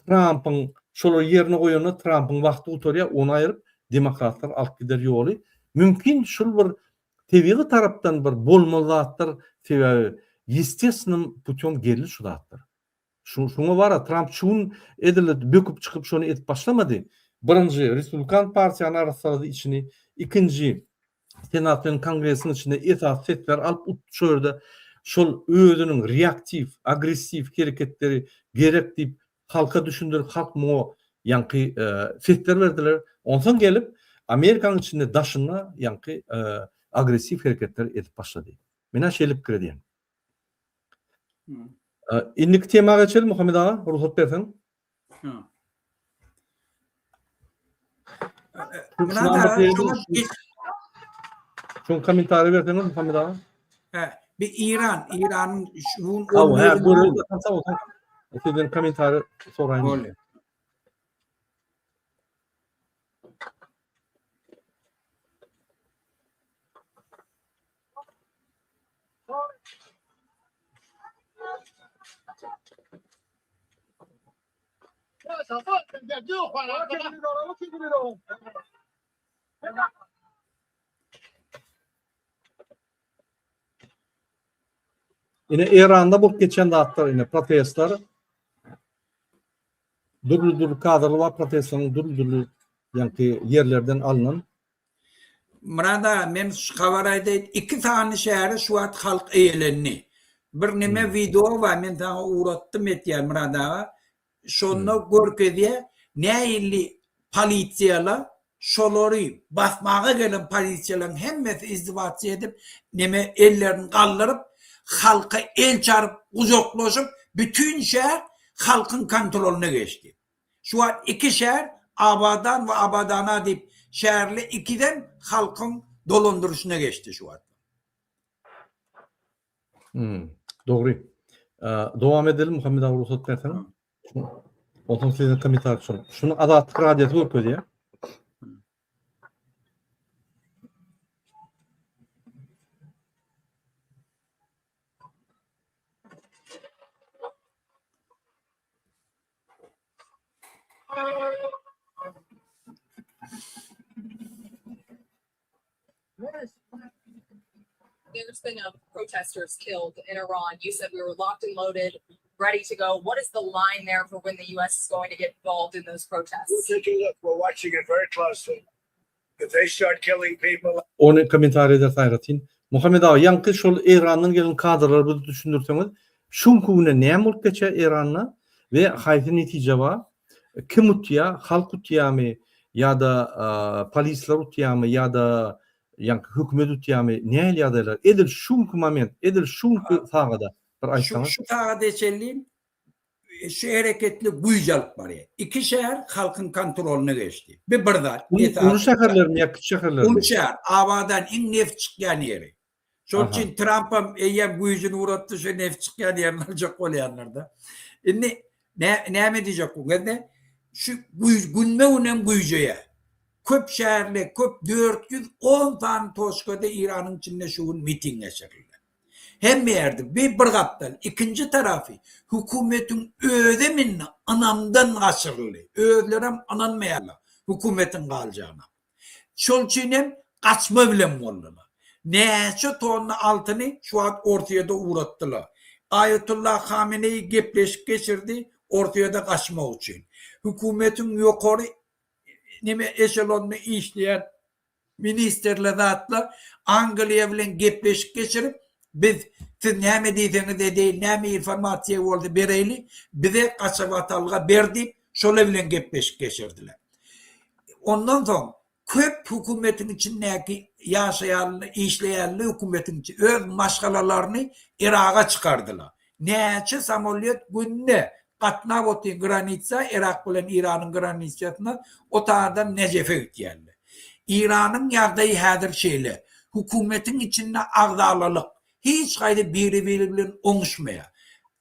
Trampyň şolary ýerine goýanda Trampyň wagty gutarýar, ony aýryp demokratlar alyp gider ýoly. Mümkin şul bir tebigy tarapdan bir bolmaly zatlar, sebäbi ýestestwennym putýom geldi şu zatlar. Şu şuňa bara Tramp şu gün edil böküp çykyp şony edip başlamady. Birinji Respublikan partiýany arassalady içini, ikinji Senat bilen Kongresiň içinde esasy sesleri alyp utdy şo ýerde şol özüniň reaktiw, agressiw hereketleri gerek diýip halka düşündirip halk muňa ýaňky sesler berdiler. Onsoň gelip Amerikanyň içinde daşynda ýaňky agressiw hereketler edip başlady. Menä şeýle pikir edýän. Indiki tema geçelim Muhammet aga, rugsat berseň. Şoň kommentariý berseňiz Muhammet aga. He, bir İran, İran'ın şu Hawa, he, görüň. Sizden kommentariý soraýyn. Bolýar. Ine Eýranda bolup geçen zatlar ine protestler dürli-dürli kadrlar bar protestleriň dürli-dürli ýaňky ýerlerden alnan. Myrat aga men şu habar aýdaýyn iki sany şäheri şu wagt halk eýelendi. Bir neme wideo bar men saňa ugratdym etýär Myrat aga. Şonda görkezýär nähili polisiýalar şolary basmaga gelen polisiýalaryň hemmesi izdiwasiýa edip neme ellerini galdyryp halka el çaryp gujaklaşyp bütin şäher halkyň kontrolyna geçdi. Şu wagt iki şäher Abadan we Abadana diýip şäherli ikiden halkyň dolandyryşyna geçdi şu wagt. Hmm, dogry. Dowam edelim Muhammet aga rugsat berseň. Onsoň sizden kommentariý şol. Şuny Azatlyk radiosy görkezýär. been of protesters killed in Iran. You said we were locked and loaded, ready to go. What is the line there for when the U.S. is going to get involved in those protests? We're taking a look. We're watching it very closely. If they start killing people Ony kommentariý ederis aýratyn. Muhammet aga ýaňky şol Eýrandan gelen kadrlary bize düşündirseňiz, şu günki günde näme bolup geçýär Eýranda we haýsy netije bar? Kim utýar? Halk utýarmy ýa-da polisler utýarmy ýa-da ýaňky hökümet utýarmy? Nähili ýagdaýlar? Edil şu günki moment, edil şu günki sagada bir aýtsaňyz. Şu sagada çenli şu hereketli güýç alyp barýar. Iki şäher halkyň kontrolyna geçdi. Bu bir zat. Uly şäherlermi ýa kiçi şäherlermi? Uly şäher. Abadan iň neft çykýan ýeri. Şonuň üçin Trampam eýýäm güýjüni ugratdy, şu neft çykýan ýerini aljak bolýanlar-da. Indi näme diýjek bu gezde? Şu güýç günbe-günem güýjeýär. Köp şäherli, köp 410 sany toçkada Eýranyň içinde şu gün miting geçirildi. Hemme ýerde bi bir gapdal. Ikinji tarapy hökümetiň özem indi ynamdan gaçyryldy. Özlerem ynanmaýarlar hökümetiň galjagyna. Şol üçin hem gaçma bilen boldular. Näçe tonna altyny şu wagt Orsýede ugratdylar. Aýatullah Hameneýi gepleşik geçirdi Orsýede gaçmak üçin. Hökümetiň ýokary neme eşelonynda işleýän ministrler zatlar Angliýa bilen gepleşik geçirip biz siz näme diýseňiz edeýin näme informasiýa bolsa bereýli bize gaçybatalga ber diýip şolar bilen gepleşik geçirdiler. Ondan soň köp hökümetiň içindäki ýaşaýanly, işleýänli hökümetiň içi öz maşgalalaryny Yraga çykardylar. Näçe samolýot günde gatnap otyr granitsa, Yrak bilen Iranyň granitsasyna, o taýdan Nejefe gitýärler. Iranyň ýagdaýy häzir şeýle. Hökümetiň içinde agzalalyk, Hiç haýsy biri-biri bilen oňuşmaýar.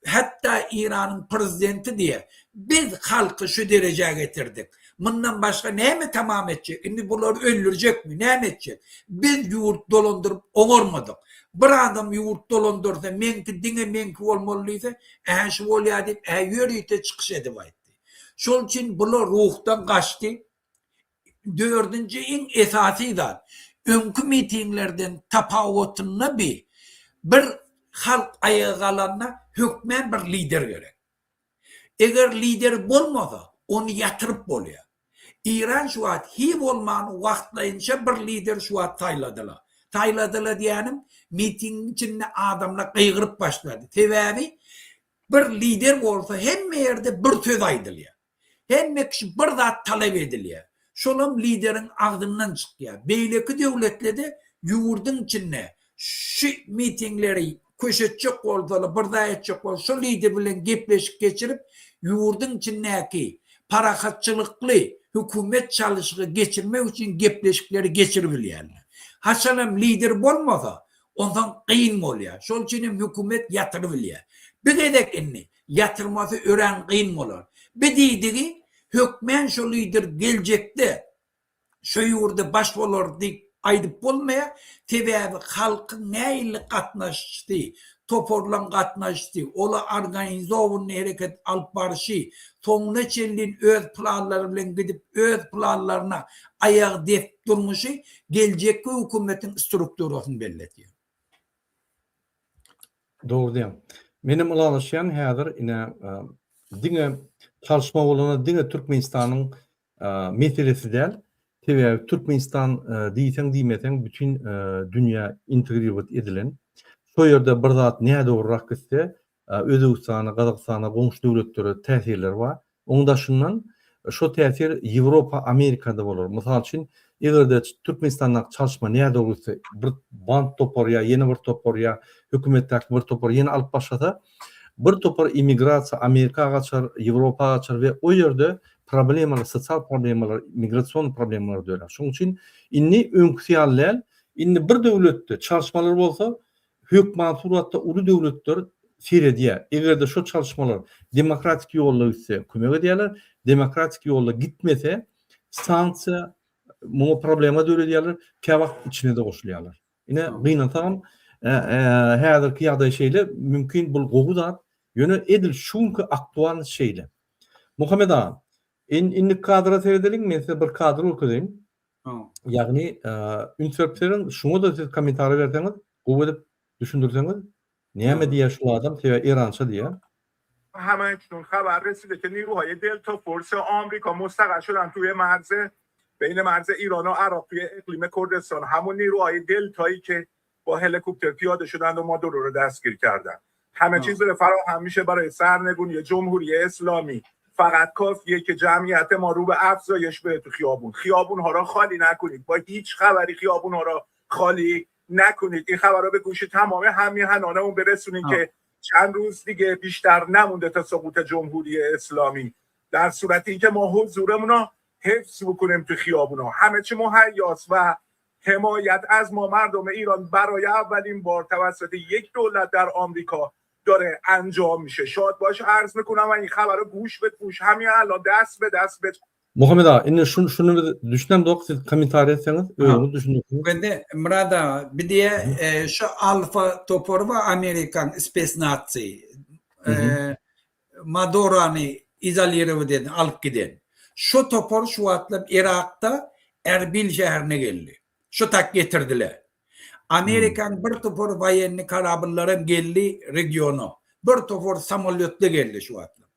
Hatda Eýranyň prezidenti diýýär, biz halky şu derejä getirdik. Mundan başga näme tamam etjek? Indi bulary öldürjekmi? Näme etjek? Biz ýurt dolandyryp oňarmadyk. Bir adam ýurt dolandyrsa, meňki diňe meňki bolmaly diýse, ä şu bolýar diýip, ä ýörite çykyş edip aýtdy. Şol üçin bular ruhdan gaçdy. Dördünji iň esasy zat, öňki mitinglerden tapawutynda bi, bir halk aýaga galanda hökmän bir lider gerek. Eger lider bolmasa, ony ýatyryp bolýar. Eýran şu wagt hi bolman wagtlaýynça bir lider şu wagt saýladylar. Saýladylar diýýänim, mitingiň içinde adamlar gygyryp başlady. Sebäbi bir lider bolsa hemme ýerde bir söz aýdylýar. Hemme kişi bir zat talap edilýär. Şolam lideriň agzyndan çykýar. Beýleki döwletlede ýurduň içinde şu mitingleri köşetjek bolsalar, bir zat etjek bolsa şo lider bilen gepleşik geçirip ýurduň içindäki parahatçylykly hökümet çalyşygy geçirmek üçin gepleşikleri geçiribilýärler. Haçanam lider bolmasa onsoň kyn bolýar. Şol üçin hem hökümet ýatyrybilýär. Bir gezek indi ýatyrmasy örän kyn bolar. Bi diýdigi hökmän şo lider geljekde şo ýurda baş bolar diýip aýdyp bolmaýar, sebäbi halkyň nähili gatnaşyşy, toparlaň gatnaşyşy, ola organizowanyny hereket alyp baryşy, soňuna çenlin öz planlary bilen gidip öz planlaryna aýagy dek durmuşy geljekki hökümetiň strukturasyny belli edýär. Dogry diýýäň. Menem ylalaşýan häzir ine diňe çalyşma bolanda diňe Türkmenistanyň meselesi däl. Sebäbi Türkmenistan diýseň diýmeseň bütin dünýä integriwat edilen. Şo ýerde bir zat nädogryrak gitse Özbegistana, Gazagystana, goňşy döwletlere täsirleri bar. Oň daşyndan şo täsir Ýewropa, Amerikada bolar. Mysal üçin, eger-de Türkmenistandaky çalyşma nädogry gitse, bir band topar ýa ýene bir topar ýa hökümetdäki bir topar ýene alyp başlasa, bir topar immigrasiýa Amerika gaçar, Ýewropa gaçar we o ýerde problemalar, sosial problemalar, migrasion problemalar dörär. Şonuň üçin indi öňküsi ýaly däl. Indi bir döwletde çalyşmalar bolsa, Hökman suratda uly döwletler seredýär. Eger-de şo çalyşmalar demokratik ýolda gitse kömek edýärler, demokratik ýolda gitmese sanksiýa muňa problema döredýärler, käwagt içine-de goşulýarlar. Ine gynansagam häzirki ýagdaý şeýle, mümkin bul gowy zat, ýöne edil şu günki aktualnyş şeýle. Muhammet aga, indiki kadra seredeliň, men size bir kadr görkezeýin. Ýagny, üns berip serediň, şuňa-da siz kommentariý berseňiz, gowy edip. Düşündirseňiz, näme diýýär şul adam, sebäbi erança diýýär. هم اکنون خبر رسیده که نیروهای دلتا فورس آمریکا مستقر شدن توی مرز بین مرز ایران و عراق توی اقلیم کردستان همون نیروهای دلتایی که با هلیکوپتر پیاده شدند و مادورو رو دستگیر کردن همه چیز داره فراهم میشه برای سرنگونی جمهوری اسلامی فقط کافیه که جمعیت ما رو به افزایش بره تو خیابون خیابون ها را خالی نکنید با هیچ خبری خیابون ها را خالی نکنید این خبر را به گوش تمام هم‌میهنانمون برسونید که چند روز دیگه بیشتر نمونده تا سقوط جمهوری اسلامی در صورت اینکه ما حضورمون رو حفظ بکنیم تو خیابونا همه چی مهیاست و حمایت از ما مردم ایران برای اولین بار توسط یک دولت در آمریکا داره انجام میشه شاد باش عرض میکنم و این خبر رو گوش به گوش همین الان دست به دست به Muhammet aga, indi şuny şuny biz düşünemzok, siz kommentariý etseňiz, özüňiz düşündirseňiz. Bende Myrat aga, bir diýe e, şu Alfa topary bar Amerikan spesnatsy. E, Madurany izolirowat eden, alyp giden. Şu topar şu wagtlar Irakda Erbil şäherine geldi. Şu tak getirdiler. Amerikan bir topar woýenny korabllaram geldi regiona. Bir topar samolýotly geldi şu wagtlar.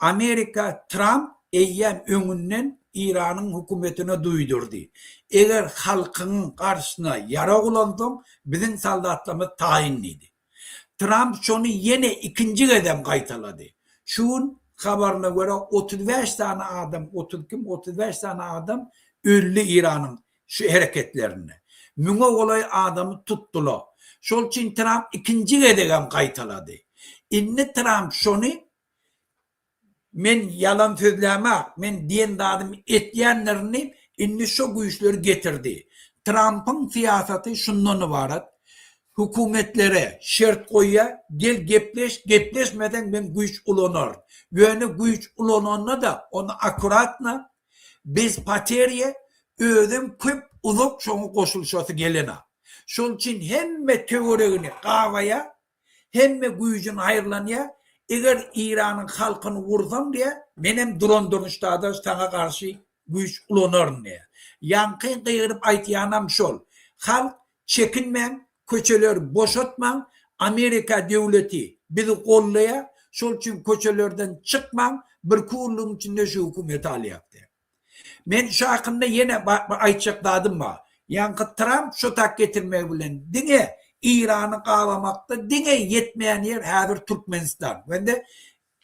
Amerika Tramp eýýäm öňünden Iranyň hökümetine duýdurdy. Eger halkyň garşysyna ýarag ulansaň, biziň soldatlarymyz taýyn diýdi. Tramp şony ýene ikinji gezem gaýtalady. Şu gün habaryna görä 35 sany adam, 32 mi 35 sany adam öldi Iranyň şu hereketlerinde. Müňe golaý adamy tutdular. Şol üçin Tramp ikinji gezegem gaýtalady. Indi Tramp şony Men ýalan sözlämak, men diýen zadymy etýändirin diýip, indi şo güýçleri getirdi. Trampyň syýasaty şundan ybarat, hökümetlere şert goýýar, gel gepleş, gepleşmeseň men güýç ulanaryn. Ýöne güýç ulananda-da ony akkuratno, bez poteriýa, özem köp uzak şoňa goşulyşasy gelenok. Şol üçin hemme töweregini gabaýar, Hemme güýjüni haýyrlanýar, eger Eýranyň halkyny ursaň diýýär, menem duran durmuşda-da saňa garşy güýç ulanaryn diýýär. Ýaňky gygyryp aýtýanam şol. Halk çekinmäň, köçeleri boşatmaň, Amerika döwleti bizi goldaýar, şol üçin köçelerden çykmaň, birki günlügiň içinde şu hökümeti alýak diýýär. Men şu hakynda ýene bir aýtjak zadym bar. Ýaňky Tramp şu tak getirmegi bilen diňe Eýrany gabamakda diňe ýetmeýän ýer häzir Türkmenistan. Wende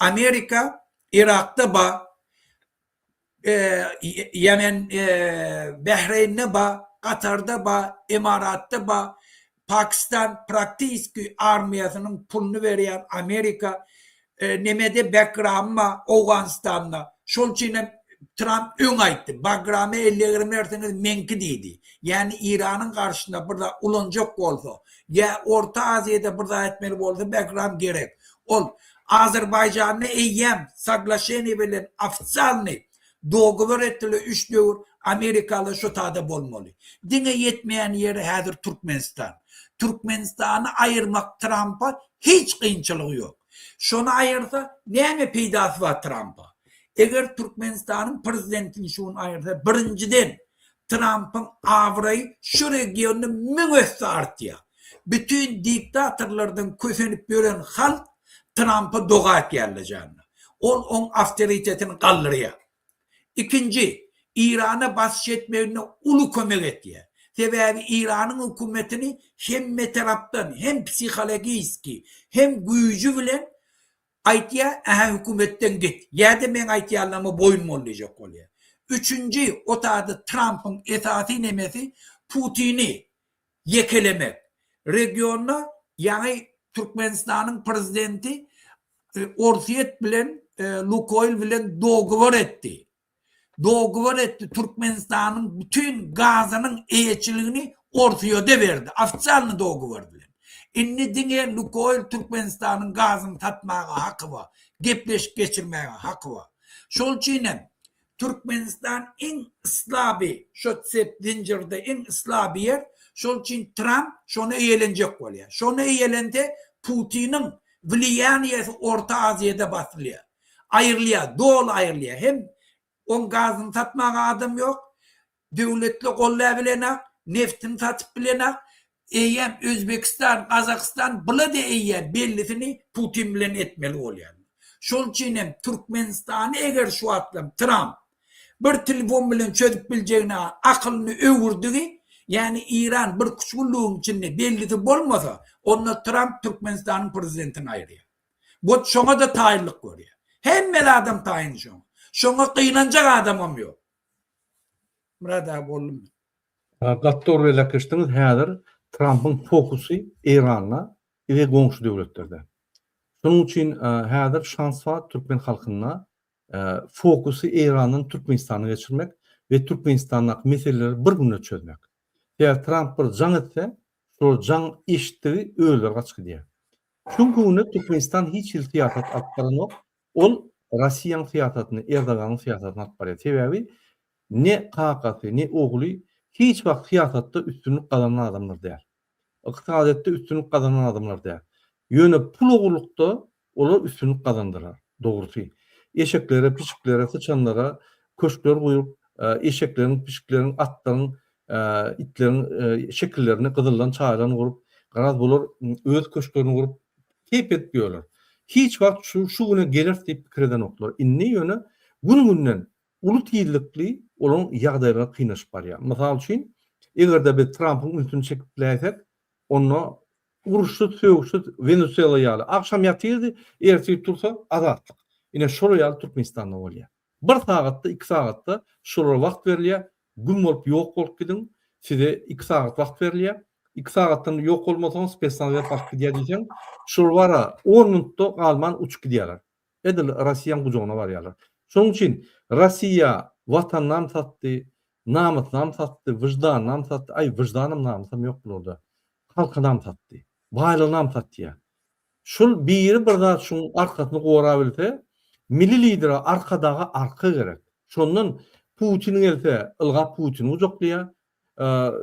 Amerika Yrakda bar, Ýemen Behreýnde bar, Katarda bar, Emaratda bar, Pakistan praktiski armiýasynyň puluny berýän Amerika nemede Bagrama Owganystanda şol üçin hem Tramp öň aýtdy Bagrama ellegrimi berseňiz meňki diýdi. Ýagny Iranyň garşysyna bir zat ulanjak bolsa ýa Orta Aziýada bir zat etmeli bolsa Bagram gerek. Ol Azerbaýjanda eýýäm soglaşeniýe bilen ofisialnyý Dogowor etdiler üç döwür Amerikaly şo tada bolmaly. Diňe ýetmeýän ýeri häzir Türkmenistan. Türkmenistany aýyrmak Trampa hiç kynçylygy ýok. Şony aýyrsa näme peýdasy bar Trampa? Eger Türkmenistanyň prezidentini şu gün aýyrsa birinjiden Trampyň abraýy şu regionda müň esse artýar. Bütin diktatorlardan kösenip ýören halk Trampa doga etýärler janyna. Ol oň awtoritetini galdyrýar. Ikinji, Irana basyş etmeginde uly kömek etýär. Sebäbi Iranyň hökümetini hemme tarapdan hem psihologiski, hem güýji bilen Aýtýar, Ähä hökümetden git, ýa-da meň aýtýanlaryma boýun bol diýjek bolýar. Üçünji, o taýda Trampyň esasy nemesi Putini ýekelemek. Regionda ýaňy Türkmenistanyň prezidenti Orsýet bilen Lukoýl bilen dogowor etdi. Dogowor etdi Türkmenistanyň bütin gazynyň eýeçiligini Orsyýede berdi ofisialny dogowor bilen. Indi diňe Lukoýl Türkmenistanyň gazyny satmaga haky bar, gepleşik geçirmäge haky bar. Şol üçin hem Türkmenistan iň slaby şo tsep zynjyrda iň slaby ýer, şol üçin Tramp şony eýelenjek bolýar. Şony eýelense Putiniň wliýaniýesi Orta Aziýada basylýar. Aýrylýar, doly aýrylýar. Hem oň gazyny satmaga adam ýok, döwletli gollabilenak, neftini satyp bilenak. Eýýäm Özbegistan, Gazagystan bula-da eýýäm bellisini Putin bilen etmeli bolýar. Şol üçin hem Türkmenistany eger şu wagtlam Tramp bir telefon bilen çözüp biljegine akylyny öwürdigi, ýagny Eýran bir küç günlügiň içinde bellisi bolmasa, onda Tramp Türkmenistanyň prezidentini aýyrýar. Bot şoňa-da taýynlyk görýär. Hemme zadam taýyn şoňa. Şoňa gynanjak adamam ýok. Myrat aga boldumy? Gaty dogry belläp geçdiňiz, häzir Trampyň fokusy Eýranda we goňşy döwletlerde. Şonuň üçin häzir şans bar türkmen halkynda fokusy Eýrandan Türkmenistana geçirmek we Türkmenistandaky meseleleri bir günde çözmek. Sebäbi Tramp bir jaň etse, şol jaň eşitdigi özleri gaçyp gidýär. Çünki günde Türkmenistan hiç hili syýasat alyp baranok. Ol Rossiýanyň syýasatyny, Erdoganyň syýasatyny alyp barýar. Sebäbi ne kakasy, ne ogly hiç wagt syýasatda üstünlik gazanan adamlar däl. Ykdysadyýetde üstünlik gazanan adamlar däl. Ýöne pul ogurlykda olar üstünlik gazandylar, dogrusy. Eşeklere, pişiklere, syçanlara köşkler gurup, eşekleriň, pişikleriň, atlaryň, itleriň şekillerini gyzyldan, çaýdan gurup, garaz bular öz köşklerini gurup, keýp edip ýörler. Hiç wagt şu şu güne geleris diýip pikir edenoklar. Indi ýöne gün-günden uly tizlikli olaryň ýagdaýlary kynlaşyp barýar. Mysal üçin, eger-de biz Trampyň ünsüni çekip biläýsek, onda uruşsyz, sögüşsiz Wenesuela ýaly agşam ýatyrdy, ertir tursa azatlyk. Ine şolar ýaly Türkmenistanda bolýar. Bir sagatda, iki sagatda şolara wagt berilýär, güm bolup ýok bolup gidiň, size iki sagat wagt berilýär. Iki sagatdan ýok bolmasaňyz spesnaz gelip alyp gidýär diýseň, şolar bara on minutda galman uçup gidýärler. Edil Rossiýaň gujagyna barýarlar. Şonuň üçin Rossiýa watanynam satdy, namysynam satdy, wyždanynam satdy, aý wyždanam namysam ýok bularda. Halkynam satdy. Baýlygynam satýar. Şul biri bir zat şuň arkasyny gorabilse, Milli Lidere Arkadaga arka gerek. Şondan Putin gelse ylgap Putini gujaklaýar.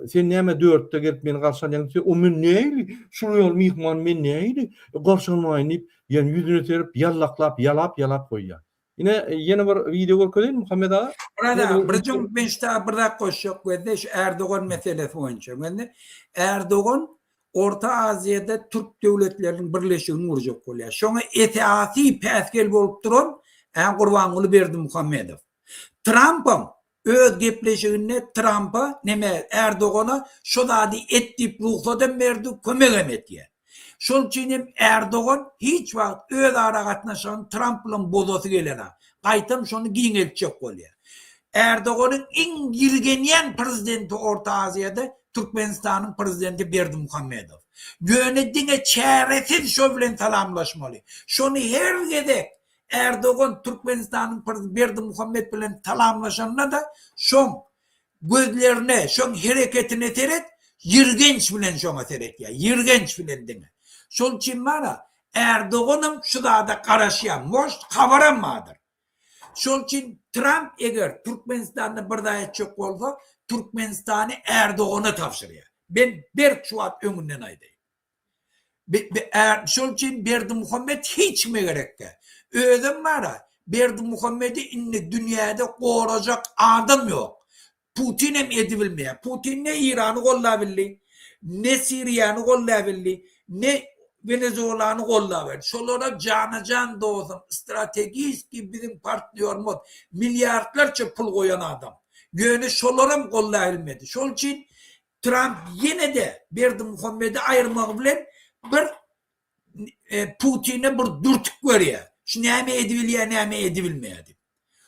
Sen näme dörtde gelip meni garşy alýaň diýse, o men nähili şul ýaly myhmany men nähili garşy almaýyn diýip, ýani ýüzüne serip ýallaklap, ýalap-ýalap goýýar. Ine ýene bir wideo görkezeýin Muhammet aga. Myrat aga, bir jüm men şu taýda bir zat goşjak gözde şu Erdogan meselesi boýunça. Gözde Erdogan Orta Aziýada türk döwletleriniň birleşigini gurjak bolýar. Şoňa esasy päsgel bolup duran Gurbanguly Berdimuhamedow. Trampam Öz gepleşiginde Trampa, neme, Erdogana şo zady et diýip rugsadam berdi, kömegem etýär. Şol üçin hem Erdogan hiç wagt öz aragatnaşygyny Tramp bilen bozasy gelenok. Gaýtam şony giňeltjek bolýar. Erdoganyň iň ýirgenýän prezidenti Orta Aziýada Türkmenistanyň prezidenti Berdimuhamedow. Ýöne diňe çäresiz şo bilen salamlaşmaly. Şony her gezek Erdogan Türkmenistanyň prz Berdimuhamet bilen salamlaşanda-da şoň gözlerine, şoň hereketine seret, ýirgenç bilen şoňa seretýär, ýirgenç bilen diňe. Şol üçin bar-a, Erdoganam şu zada garaşýar, может, habaram bardyr. Şol üçin Tramp eger Türkmenistanda bir zat etjek bolsa, Türkmenistany Erdogana tabşyrýar. Men berk şu wagt öňünden aýdaýyn. Şol üçin Berdimuhamet hiç kime gerek däl. Özem bar-a, Berdimuhamedi indi dünýäde gorajak adam ýok. Putinem edibilmeýär. Putin ne Eýrany goldabildi, ne Siriýany goldabildi, ne Wenezuelany goldabildi. Şolara jana-jan dostum, strategiski biziň partnýorymyz, milliardlarça pul goýan adam. Ýöne şolaram goldabilmedi. Şol üçin Tramp ýene-de Berdimuhamedi aýyrmagy bilen bir Putine bir dürtük berýär. Şu näme edibilýär, näme edibilmeýär diýip.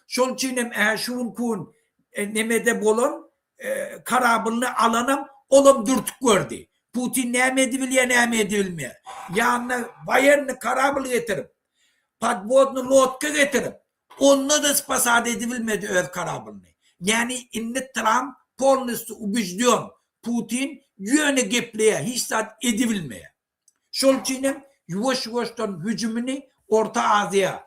Şol üçin hem ä şu günki gün nemede bolan korablyny alanam olam dürtük berdi. Putin näme edibilýär, näme edibilmeýär. Ýanyna woýennyý korabl getirip, podwodnyý lodka getirip, Onda-da spasat edibilmedi öz korablyny. Ýani indi Tramp polnostýu ubeždýon, Putin ýöne gepleýär, hiç zat edibilmeýär. Şol üçin hem ýuwaş-ýuwaşdan hüjümini Orta Aziýa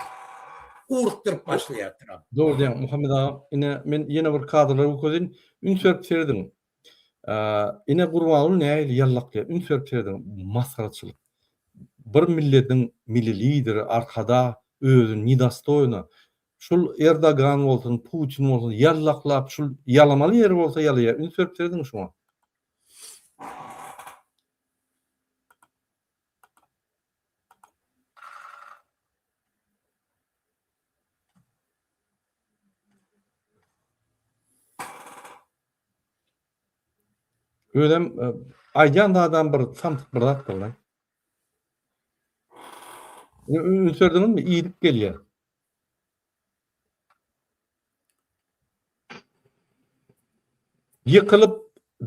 ugrukdyryp başlaýar Tramp. Dogry diýýäň Muhammet aga. Ine men ýene bir kadrlary görkezeýin. Üns berip serediň. Ine Gurbanguly nähili ýallaklaýar. Üns berip serediň. Masgaraçylyk. Bir milletiň milli lideri Arkadag özüni nedostoýno şul Erdogan bolsun, Putin bolsun ýallaklap şul ýalamaly ýeri bolsa ýalaýar. Üns berip serediň şuňa. Özem aýdýan zadam bir samsyk bir zat boldy. Üns berdiňizmi? Iýdik gelýär. Ýykylyp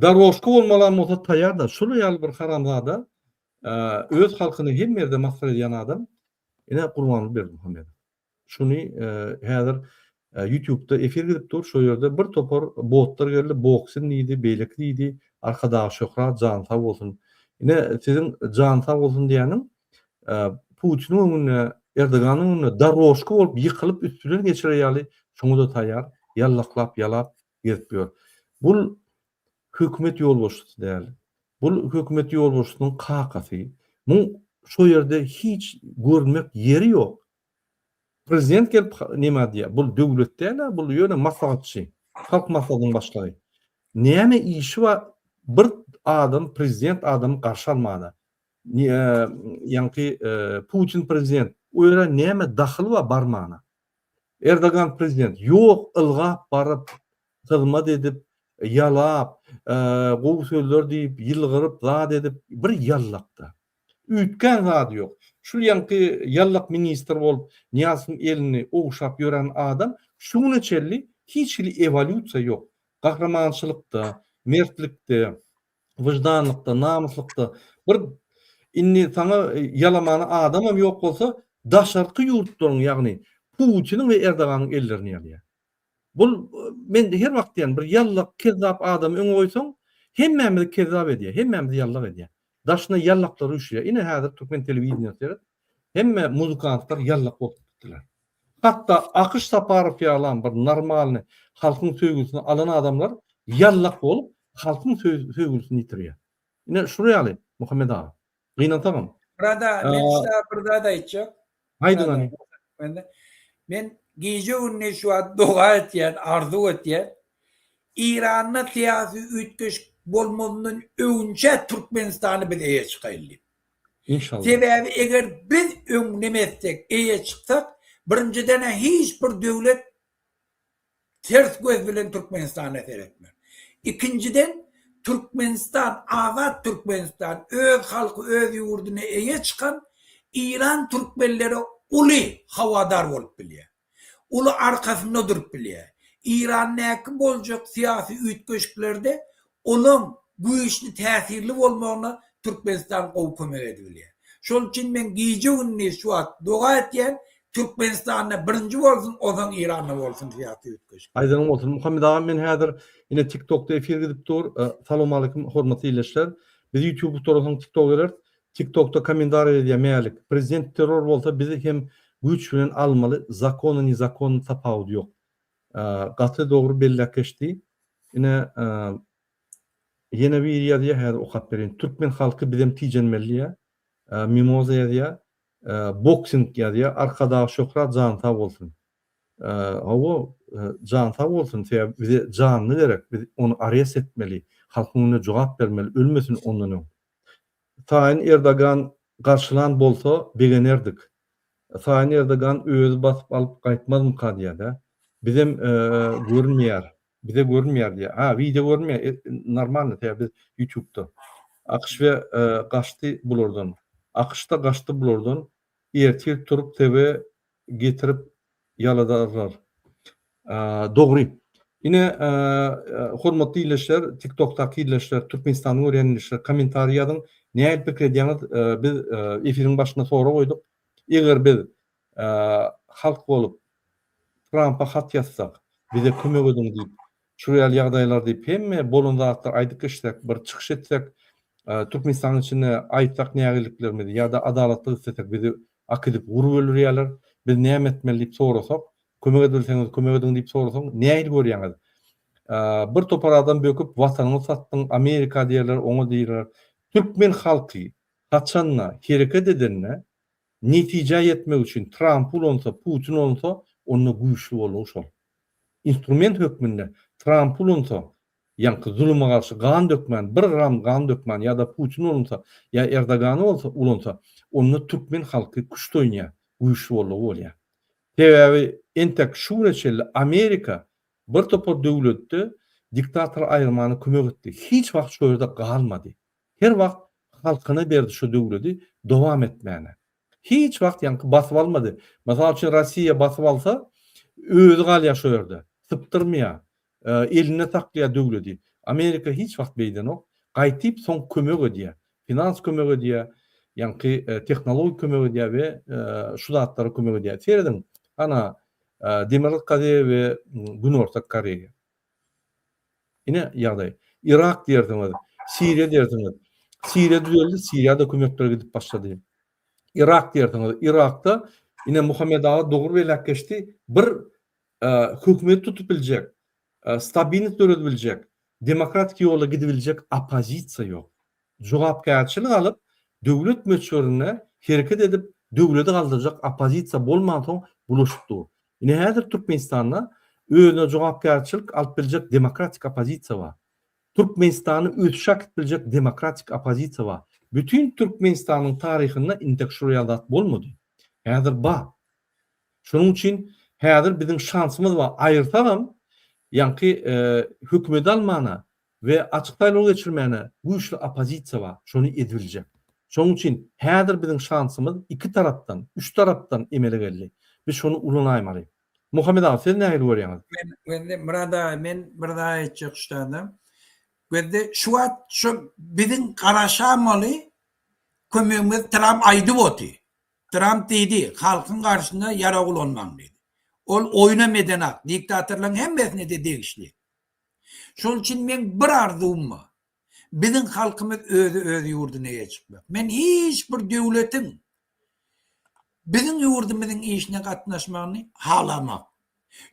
doroşka bolmalam bolsa taýýar-da. Şul ýaly bir haramzada öz halkyny hemme ýerde masgara edýän adam ine Gurbanguly Berdimuhamedow. Şuny häzir ýutubda efir gidip dur, şo ýerde bir topar botlar geldi, boksin diýdi, beýleki diýdi, Arkadag şöhrat jany sag bolsun. Ine siziň jany sag bolsun diýýäniň Putiniň öňünde, Erdoganyň öňünde doroşka bolup ýykylyp üsti bilen geçirer ýaly şoňa-da taýýar, ýallaklap ýalap gezip ýör. Bul hökümet ýolbaşçysy däl. Bul hökümet ýolbaşçysynyň kakasy. Muň şo ýerde hiç görmek ýeri ýok. Prezident gelip neme diýýär? Bul döwlet däl-ä, bul ýöne maslahatçy. Halk maslahatynyň başlygy. Näme işi bar bir adam prezident adamy garşy almana? Ýaňky Putin prezident o ýere näme dahyly bar barmana? Erdogan prezident ýok ylgap baryp hyzmat edip ýalap gowy sözler diýip ýylgyryp zat edip bir ýallakda. Üýtgän zady ýok. Şul ýaňky ýallak ministr bolup Nyýazowyň elini ogşap ýören adam şu güne çenli hiç hili ewolýusiýa ýok. Gahrymançylykda, mertlikde, wyždanlykda, namyslykda bir indi saňa ýalamana adamam ýok bolsa daşarky ýurtlaryň ýagny Putiniň we Erdoganyň ellerini ýalýar. Bul men her wagt diýen bir ýallak kezzap adamy öňe goýsaň hemmämizi kezzap edýär, hemmämizi ýallak edýär. Daşyna ýallaklary üşüýär. Ine häzir türkmen telewideniýesi seret. Hemme muzykantlar ýallak bolup gitdiler. Hatda Akyş Saparow ýalam bir normalny halkyň söýgüsini alan adamlar ýallak bolup halkyň söýgüsini ýitirýär. Ine şular ýaly Muhammet aga. Gynansagam. Brada men size bir zat aýtjak. Aýdyň hany. Men gije gündiz şu wagt doga etýän, arzuw etýän. Iranda syýasy üýtgeşik bolmazyndan öňünçä Türkmenistany biz eýe çykaýly diýip. Inşallah. Sebäbi eger biz öň neme etsek, eýe çyksak, birinjiden-ä hiç bir döwlet ters göz bilen Türkmenistana seretmez. Ikinjiden, Türkmenistan, azat Türkmenistan, öz halky öz ýurduna eýe çykan Iran türkmenlere uly hawadar bolup bilýär. Uly arkasynda durup bilýär. Irandäki boljak syýasy üýtgeşiklerde olaň güýçli täsirli bolmagyna Türkmenistan gowy kömek edibilýär. Şol üçin men gije-gündiz şu wagt doga etýän, Türkmenistanda birinji bolsun, onsoň Iranda bolsun syýasy üýtgeşik. Aýdanyň bolsun Muhammet agam men häzir ine tik tokda efir gidip dur. Salowmaleýkim hormatly ildeşler. Biz ýutube gutaransoň tik toga geleris. Tik tokda komendariýa edýär Mälik. Prezident terror bolsa bizi hem güýç bilen almaly zakony ne zakony tapawudy ýok. Gaty dogry belläp geçdi. Ine ýene biri ýazýar häzir okap bereýin. Türkmen halky bizem tijenmeli diýýär. Mimoza ýazýar. Boksing ýazýar. Arkadag Şöhrat jany sag bolsun. Hawa jany sag bolsun sebäbi bize janyny gerek biz ony arest etmeli halkyň öňünde jogap bermeli ölmesin ondan öň. Saýyn Erdogan garşylan bolsa begenerdik. Saýyn Erdogan özi basyp alyp gaýtmazmyka diýýär-dä. Bizem görünmeýär. Bize görünmeýär diýýär. Ha, wideo görünmeýär. Normalny, sebäbi biz YouTube'da. AKŞ we gaçdy bulardan. AKŞ-da gaçdy bulardan. Ertir turup TV getirip ýaladarlar. Dogry. Ine, hormatly ildeşler, TikTokdaky ildeşler, Türkmenistany görýän ildeşler, kommentariý ýazyň. Nähili pikir edýäňiz? Biz efiriň başynda sorag goýduk. Eger biz halk bolup Trampa hat ýazsak, bize kömek ediň diýip, Şu ýaly ýagdaýlar diýip hemme bolan zatlary aýdyp geçsek, bir çykyş etsek, Türkmenistanyň içinde aýtsak nägileliklerimizi ýa-da adalatlyk islesek bizi akidip urup öldürýärler, biz näme etmeli diýip sorasak, kömek edibilseňiz kömek ediň diýip sorasaň nähili görýäňiz? Bir topar adam böküp watanyňy satdyň Amerika diýerler, oňa diýerler. Türkmen halky haçanda hereket edende netijä ýetmek üçin Trampy ulansa, Putin ulansa onda güýçli boldugy şol. Instrument hökmünde Trampy ulansa, ýaňky zuluma garşy gan dökmän, bir gram gan dökmän ýa-da Putini ulansa, ýa Erdogany bolsa ulansa, onda türkmen halky küşt oýnaýar, güýçli boldugy bolýar. Sebäbi entek şu güne çenli Amerika bir topar döwletde Diktatory aýyrmana kömek etdi. Hiç wagt şo ýerde galmady. Her wagt halkyna berdi şo döwledi dowam etmäne. Hiç wagt ýaňky basyp almady. Mysal üçin Rossiýa basyp alsa özi galýar şo ýerde. Sypdyrmaýar. Elinde saklaýar döwledi. Amerika hiç wagt beýdenok. Gaýtyp soň kömek edýär. Finans kömek edýär, ýaňky tehnologik kömek edýär we şu zatlara kömek edýär. Serediň, ana Demirgazyk Koreýa we Günorta Koreýa. Ine ýagdaý. Yrak diýersiňiz, Siriýa diýersiňiz. Siriýa düzeldi, Siriýa-da kömekler gidip başlady. Yrak diýersiňiz, Yrakda ine Muhammet aga dogry belläp geçdi, bir hökümet tutup biljek, stabilnost döredip biljek, demokratik ýola gidibiljek oppozisiýa ýok. Jogapkärçilik alyp, döwlet möçberinde hereket edip, döwleti galdyrjak oppozisiýa bolmansoň bulaşyp dur. Ine häzir Türkmenistanda özüne jogapkärçilik alyp biljek demokratik oppozisiýa bar. Türkmenistany ösüşe äkidip biljek demokratik oppozisiýa bar. Bütin Türkmenistanyň taryhynda intek şular ýaly zat bolmady. Häzir bar. Şonuň üçin häzir biziň şansymyz bar, aýyrsagam ýaňky hökümeti almana we açyk saýlaw geçirmäne güýçli oppozisiýa bar, şony edibiljek. Şonuň üçin häzir biziň şansymyz iki tarapdan, üç tarapdan emele geldi. Biz şony ulanaýmaly. Muhammet aga, siz nähili görýäňiz? Men, Myrat aga, men bir zat aýtjak şu taýda. Bizde şu wagt şu biziň garaşamaly kömegimiz Tramp aýdyp otyr. Tramp diýdi, halkyň garşyna ýarag ulanmaň diýdi. Ol oýunam edenak, diktatorlaryň hemmesine-de degişli. Şol üçin meň bir arzuwym bar. Biziň halkymyz özi öz ýurduna eýe çykmak. Men hiç bir döwletiň biziň ýurdumyzyň işine gatnaşmagyny halamak.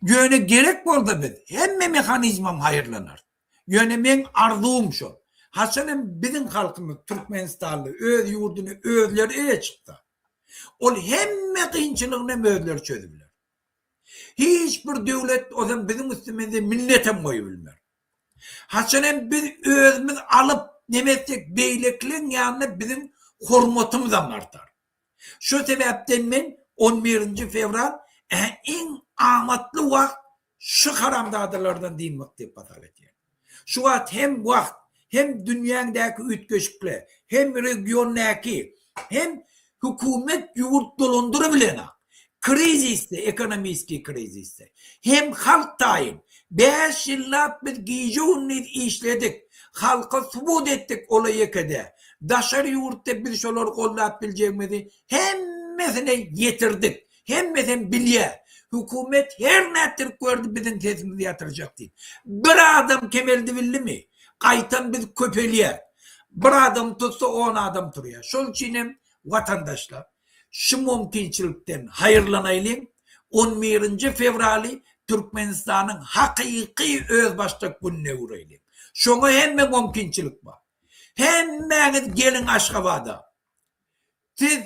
Ýöne gerek bolsa biz hemme mehanizmem haýyrlanarys. Ýöne meň arzuwym şol. Haçan hem biziň halkymyz türkmenistanly öz ýurduny özleri eýe çyksa, ol hemme kynçylygyny hem özleri çözübiler. Hiç bir döwlet ozam biziň üstümizde minnetem goýubilmer. Haçan hem biz özümiz alyp neme etsek beýlekileň ýanynda biziň hormatymyzam artar. Şu sebäpden men on birinji fewral iň amatly wagt şu haramzadalardan dynmak diýip hasap edýän. Şu wagt hem wagt, hem dünýäňdäki üýtgeşikle, hem regiondäki, hem hökümet ýurt dolandyrybilenak. Krizisde, ekonomiskiý krizisde. Hem halk taýyn. Bäş ýyllap biz gije-gündiz işledik. Halka subut etdik ola ýekede. Daşary ýurtda biz şolary goldap biljegimizi hemmesine ýetirdik. Hemmesem bilýär. Hökümet her nätdirip gördi biziň sesimizi ýatyrjak diýip. Bir adam kemeldibildimi? Gaýtam biz köpelýäs. Bir adam tutsa on adam turýar. Şol üçin hem watandaşlar şu mümkinçilikden haýyrlanaýlyň, on birinji fewraly Türkmenistanyň hakyky özbaşdak gününe öwreýliň. Şoňa hemme mümkinçilik bar. Hemmäňiz geliň Aşgabada. Siz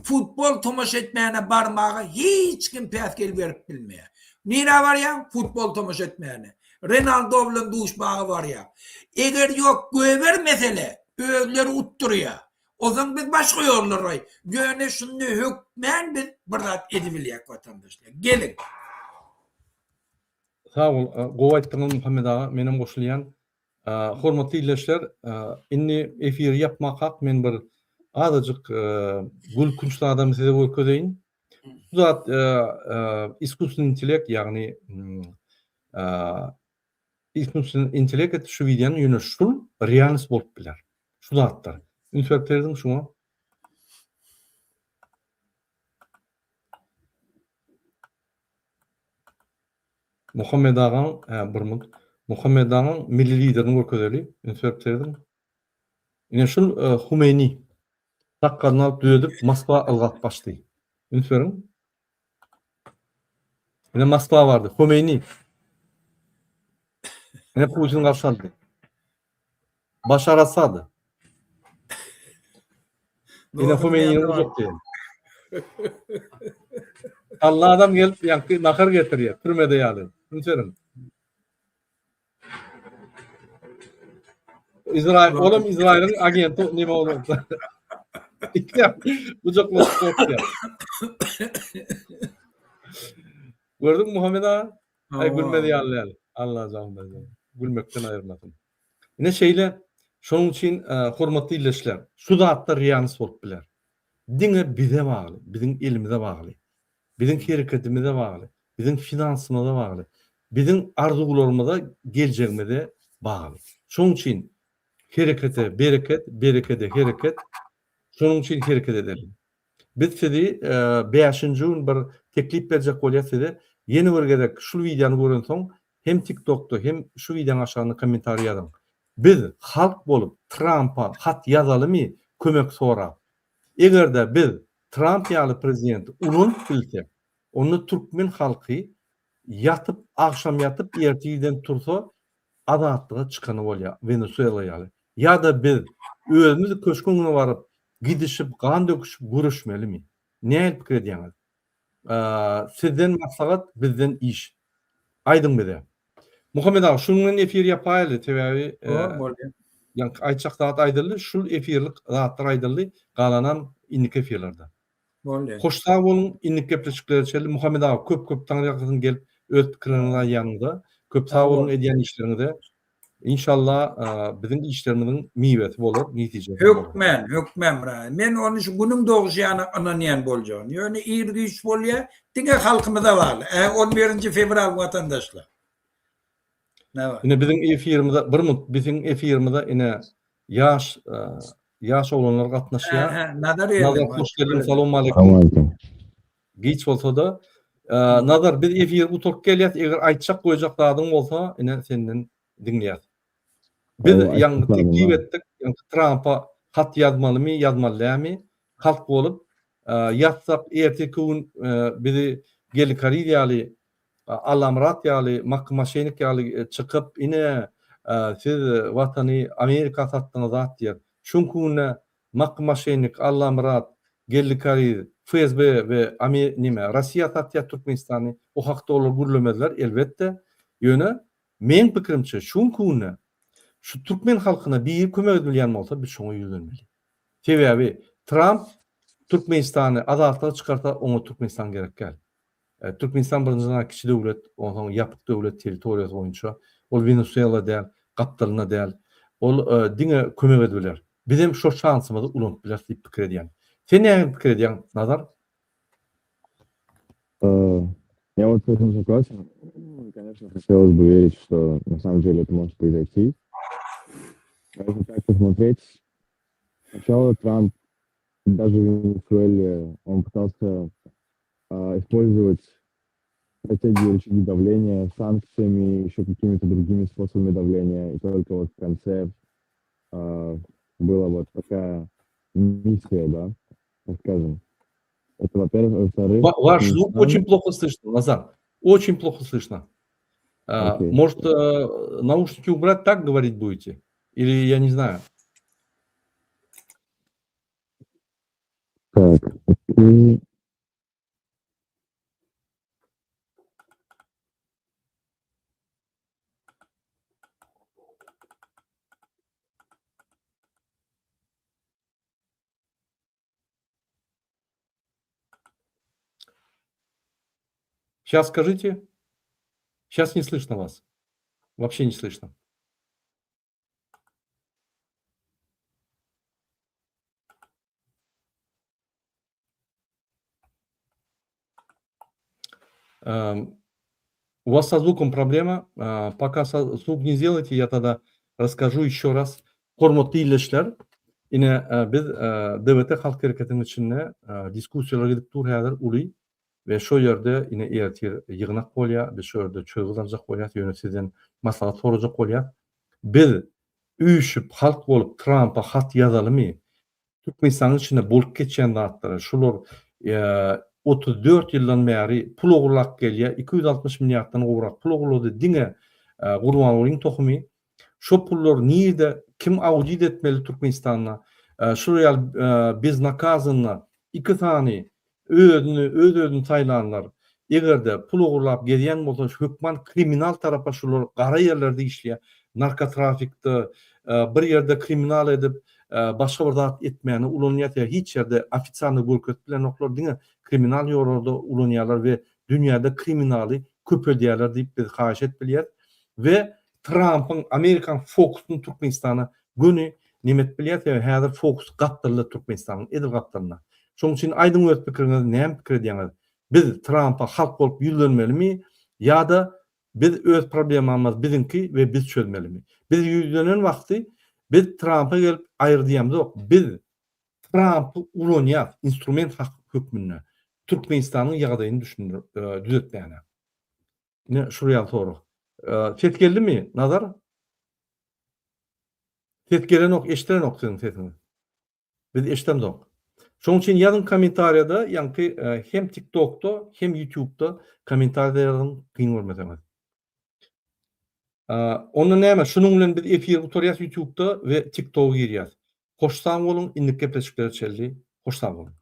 futbol tomaşa etmäne barmaga hiç kim päsgel berip bilmeýär. Nirä barýaň? Futbol tomaşa etmäne. Renaldo bilen duşmaga barýaň. Eger ýok göber mesele, özleri utdurýar. Onsoň biz başga ýollary, ýöne şunda hökmän biz bir zat edibilýäk watandaşlar. Geliň. Sag bol, gowy aýtdyňyz Muhammet aga, menem goşulýan. Hormatly ildeşler, indi efiri ýapmakak men bir azajyk gülkünç zadam size görkezeýin. Bu zat iskusstweniý intellekt, ýagny iskusstweniý intellekt şu wideony ýöne şul realnost bolup biler. Şu zatlar. Üns berip serediň şuňa. Muhammet agaň, hä, bir minut. Muhammet agaň milli liderini görkezeli. Üns berip serediň. Ine şul e, Humeýni. Sakgalyny alyp düzedip Moskwa ylgap gaçdy. Üns beriň. Ine Moskwa bardy. Humeýni. Ine Putin garşy aldy. Başar Asad. Ine Humeýnini gujakdy. Allah adam gelip ýaňky nahar getirýär, türmede ýaly. Üns beriň. Izrail, olam Izrailiň agenti neme boldy? Gujaklaşyp gorkýar. Gördüňmi Muhammet aga? Aý gülmez ýaly däl. Allah jan bersin. gülmekden aýyrmasyn. Ine şeýle, şonuň üçin hormatly ildeşler, şu zatlar realnost bolup biler. Diňe bize bagly, biziň elimize bagly, biziň hereketimize bagly, biziň finansymyza bagly, biziň arzuwlarymyza, geljegimize bagly. Şonuň üçin herekete bereket, berekede hereket, şonuň üçin hereket edeliň. Biz sizi bäşinji gün bir teklip berjek bolýas size. Ýene bir gezek şul wideony görensoň hem TikTokda hem şu wideonyň aşagynda kommentariý ýazyň. Biz halk bolup Trampa hat ýazalymy kömek sorap? Egerde biz Tramp ýaly prezidenti ulanyp bilsek, onda türkmen halky ýatyp agşam ýatyp erte irden tursa azatlyga çykany bolýar Wenesuela ýaly. Ýa-da biz özümiz köşgüň öňüne baryp gidişip gan döküşip göreşmelimi? Nähili pikir edýäňiz? Sizden maslahat bizden iş. Aýdyň bize. Muhammet aga şunuň bilen efir ýapaýaly sebäbi Bolýar. Ýaňky aýtjak zat aýdyldy şul efirlik zatlar aýdyldy galanam indiki efirlerde. Bolýar. Hoş sag boluň indiki gepleşiklere çenli Muhammet aga köp köp taňryýalkasyn gelip öz pikirleriňizi aýdýanyňyza köp sag boluň edýän işleriňize Inşallah biziň işlerimiziň miwesi bolar netijesi bolar. Hökmän hökmän birader men ony şu günüň doguşy ýaly ynanýan boljagyny ýöne ir güýç bolýa diňe halkymyza bagly ä on birinji fewral watandaşlar. Ine biziň efirimize bir minut biziň efirimize ine ýaş ýaş oglanlar gatnaşýar. Nazar Nazar hoş geldiň salowmaleýkim. Giç bolsada Nazar biz efiri gutaryp gelýäs eger aýtjak goýjak zadyň bolsa ine senden diňleýäs. Biz ýaňy teklip etdik ýaňky Trampa hat ýazmalymy ýazmaly dälmi halk bolup ýazsak erteki gün bizi Geldi Kariz ýaly Allamyrat ýaly Makky Maşenik ýaly çykyp ine siz watany Amerika satdyňyz zat diýer. Şuňky günde Makky Maşenik, Allamyrat, Geldi Kariz, FSB we Ame neme Rossiýa satýar Türkmenistany o hakda olar gürlemezler elbetde. Ýöne meň pikirimçe şuňky günde şu türkmen halkyna biri kömek edip bilýän bolsa biz şoňa ýüzlenmeli. Sebäbi Tramp Türkmenistany azatlyga çykarsa oňa Türkmenistan gerek däl. Türkmenistan birinjiden kiçi döwlet, onsoň ýapyk döwlet territoriýasy boýunça. Ol Wenesuela däl, gapdalynda däl. Ol diňe kömek edip biler. Bizem şo şansymyzy ulanyp bileris diýip pikir edýän. Sen nähili pikir edýäň, Nazar? Я вот с этим согласен. Конечно, хотелось бы верить, что на самом деле это может произойти. А если так посмотреть, сначала Трамп даже в Венесуэле, он пытался использовать стратегию рычаги давления санкциями, еще какими-то другими способами давления. И только вот в конце э, была вот такая миссия, да, так скажем. Это, во-первых. Во-вторых... Ваш звук очень плохо слышно, Назар. Очень плохо слышно. Okay. Может, э, наушники убрать, так говорить будете? Или я не знаю. Так, окей. Сейчас скажите. Сейчас не слышно вас. Вообще не слышно. Эм, у вас со звуком проблема. Э, пока звук не сделаете, я тогда расскажу еще раз. Hormatly ildeşler, ine e, biz e, DWT Halk Hereketiniň içinde e, diskussiýalar gidip dur häzir uly we şo ýerde ine ertir ýygnak bolýar, biz şo ýerde çözgüt aljak bolýas, ýöne sizden maslahat sorajak bolýas. Biz üýşüp halk bolup Trampa hat ýazalymy? Türkmenistanyň içinde bolup geçýän zatlary, şular 34 ýyldan bäri pul ogurlap gelýär, 260 milliarddan gowrak pul ogurlady diňe Gurbangulyň tohumy. Şo pullar nirde, kim audit etmeli Türkmenistanda? Şular ýaly beznakazanno iki sany Özüni, öz-özüni saýlanlar, eger-de pul ogurlap gezýän bolsa, hökman kriminal tarapa şular gara ýerlerde işleýär, narkotrafikde, bir ýerde kriminal edip, başga bir zat etmäne ulanýar, sebäbi hiç ýerde ofitsialny görkezip bilenoklar, diňe kriminal ýollarda ulanýarlar we dünýäde kriminaly köpeldýärler diýip biz haýyş edip bilýäris we. Trampyň Amerikanyň fokusyny Türkmenistana göni neme edip bilýär, sebäbi häzir fokus gapdalda Türkmenistanyň edil gapdalynda. Şonuň üçin aýdyň öz pikiriňizi näme pikir edýäňiz? Biz Trampa halk bolup ýüzlenmelimi ýa-da biz öz problemamyz biziňki we biz çözmelimi? Biz ýüzlenen wagty biz Trampa gelip aýry diýemzok. Biz Trampy ulanýas instrument hökmünde Türkmenistanyň ýagdaýyny düşündir düzetmäne. Ine şul ýaly sorag. Ses geldimi Nazar? Ses gelenok eşdilenok siziň sesiňiz. Biz eşdemzok. Şonuň üçin ýazyň kommentariýada ýaňky hem TikTokda hem YouTube'da kommentariýada ýazyň kyn görmeseňiz. Onda näme şunuň bilen biz efiri gutarýas YouTube'da we TikToka girýäs. Hoş sag boluň indiki gepleşiklere çenli hoş sag boluň.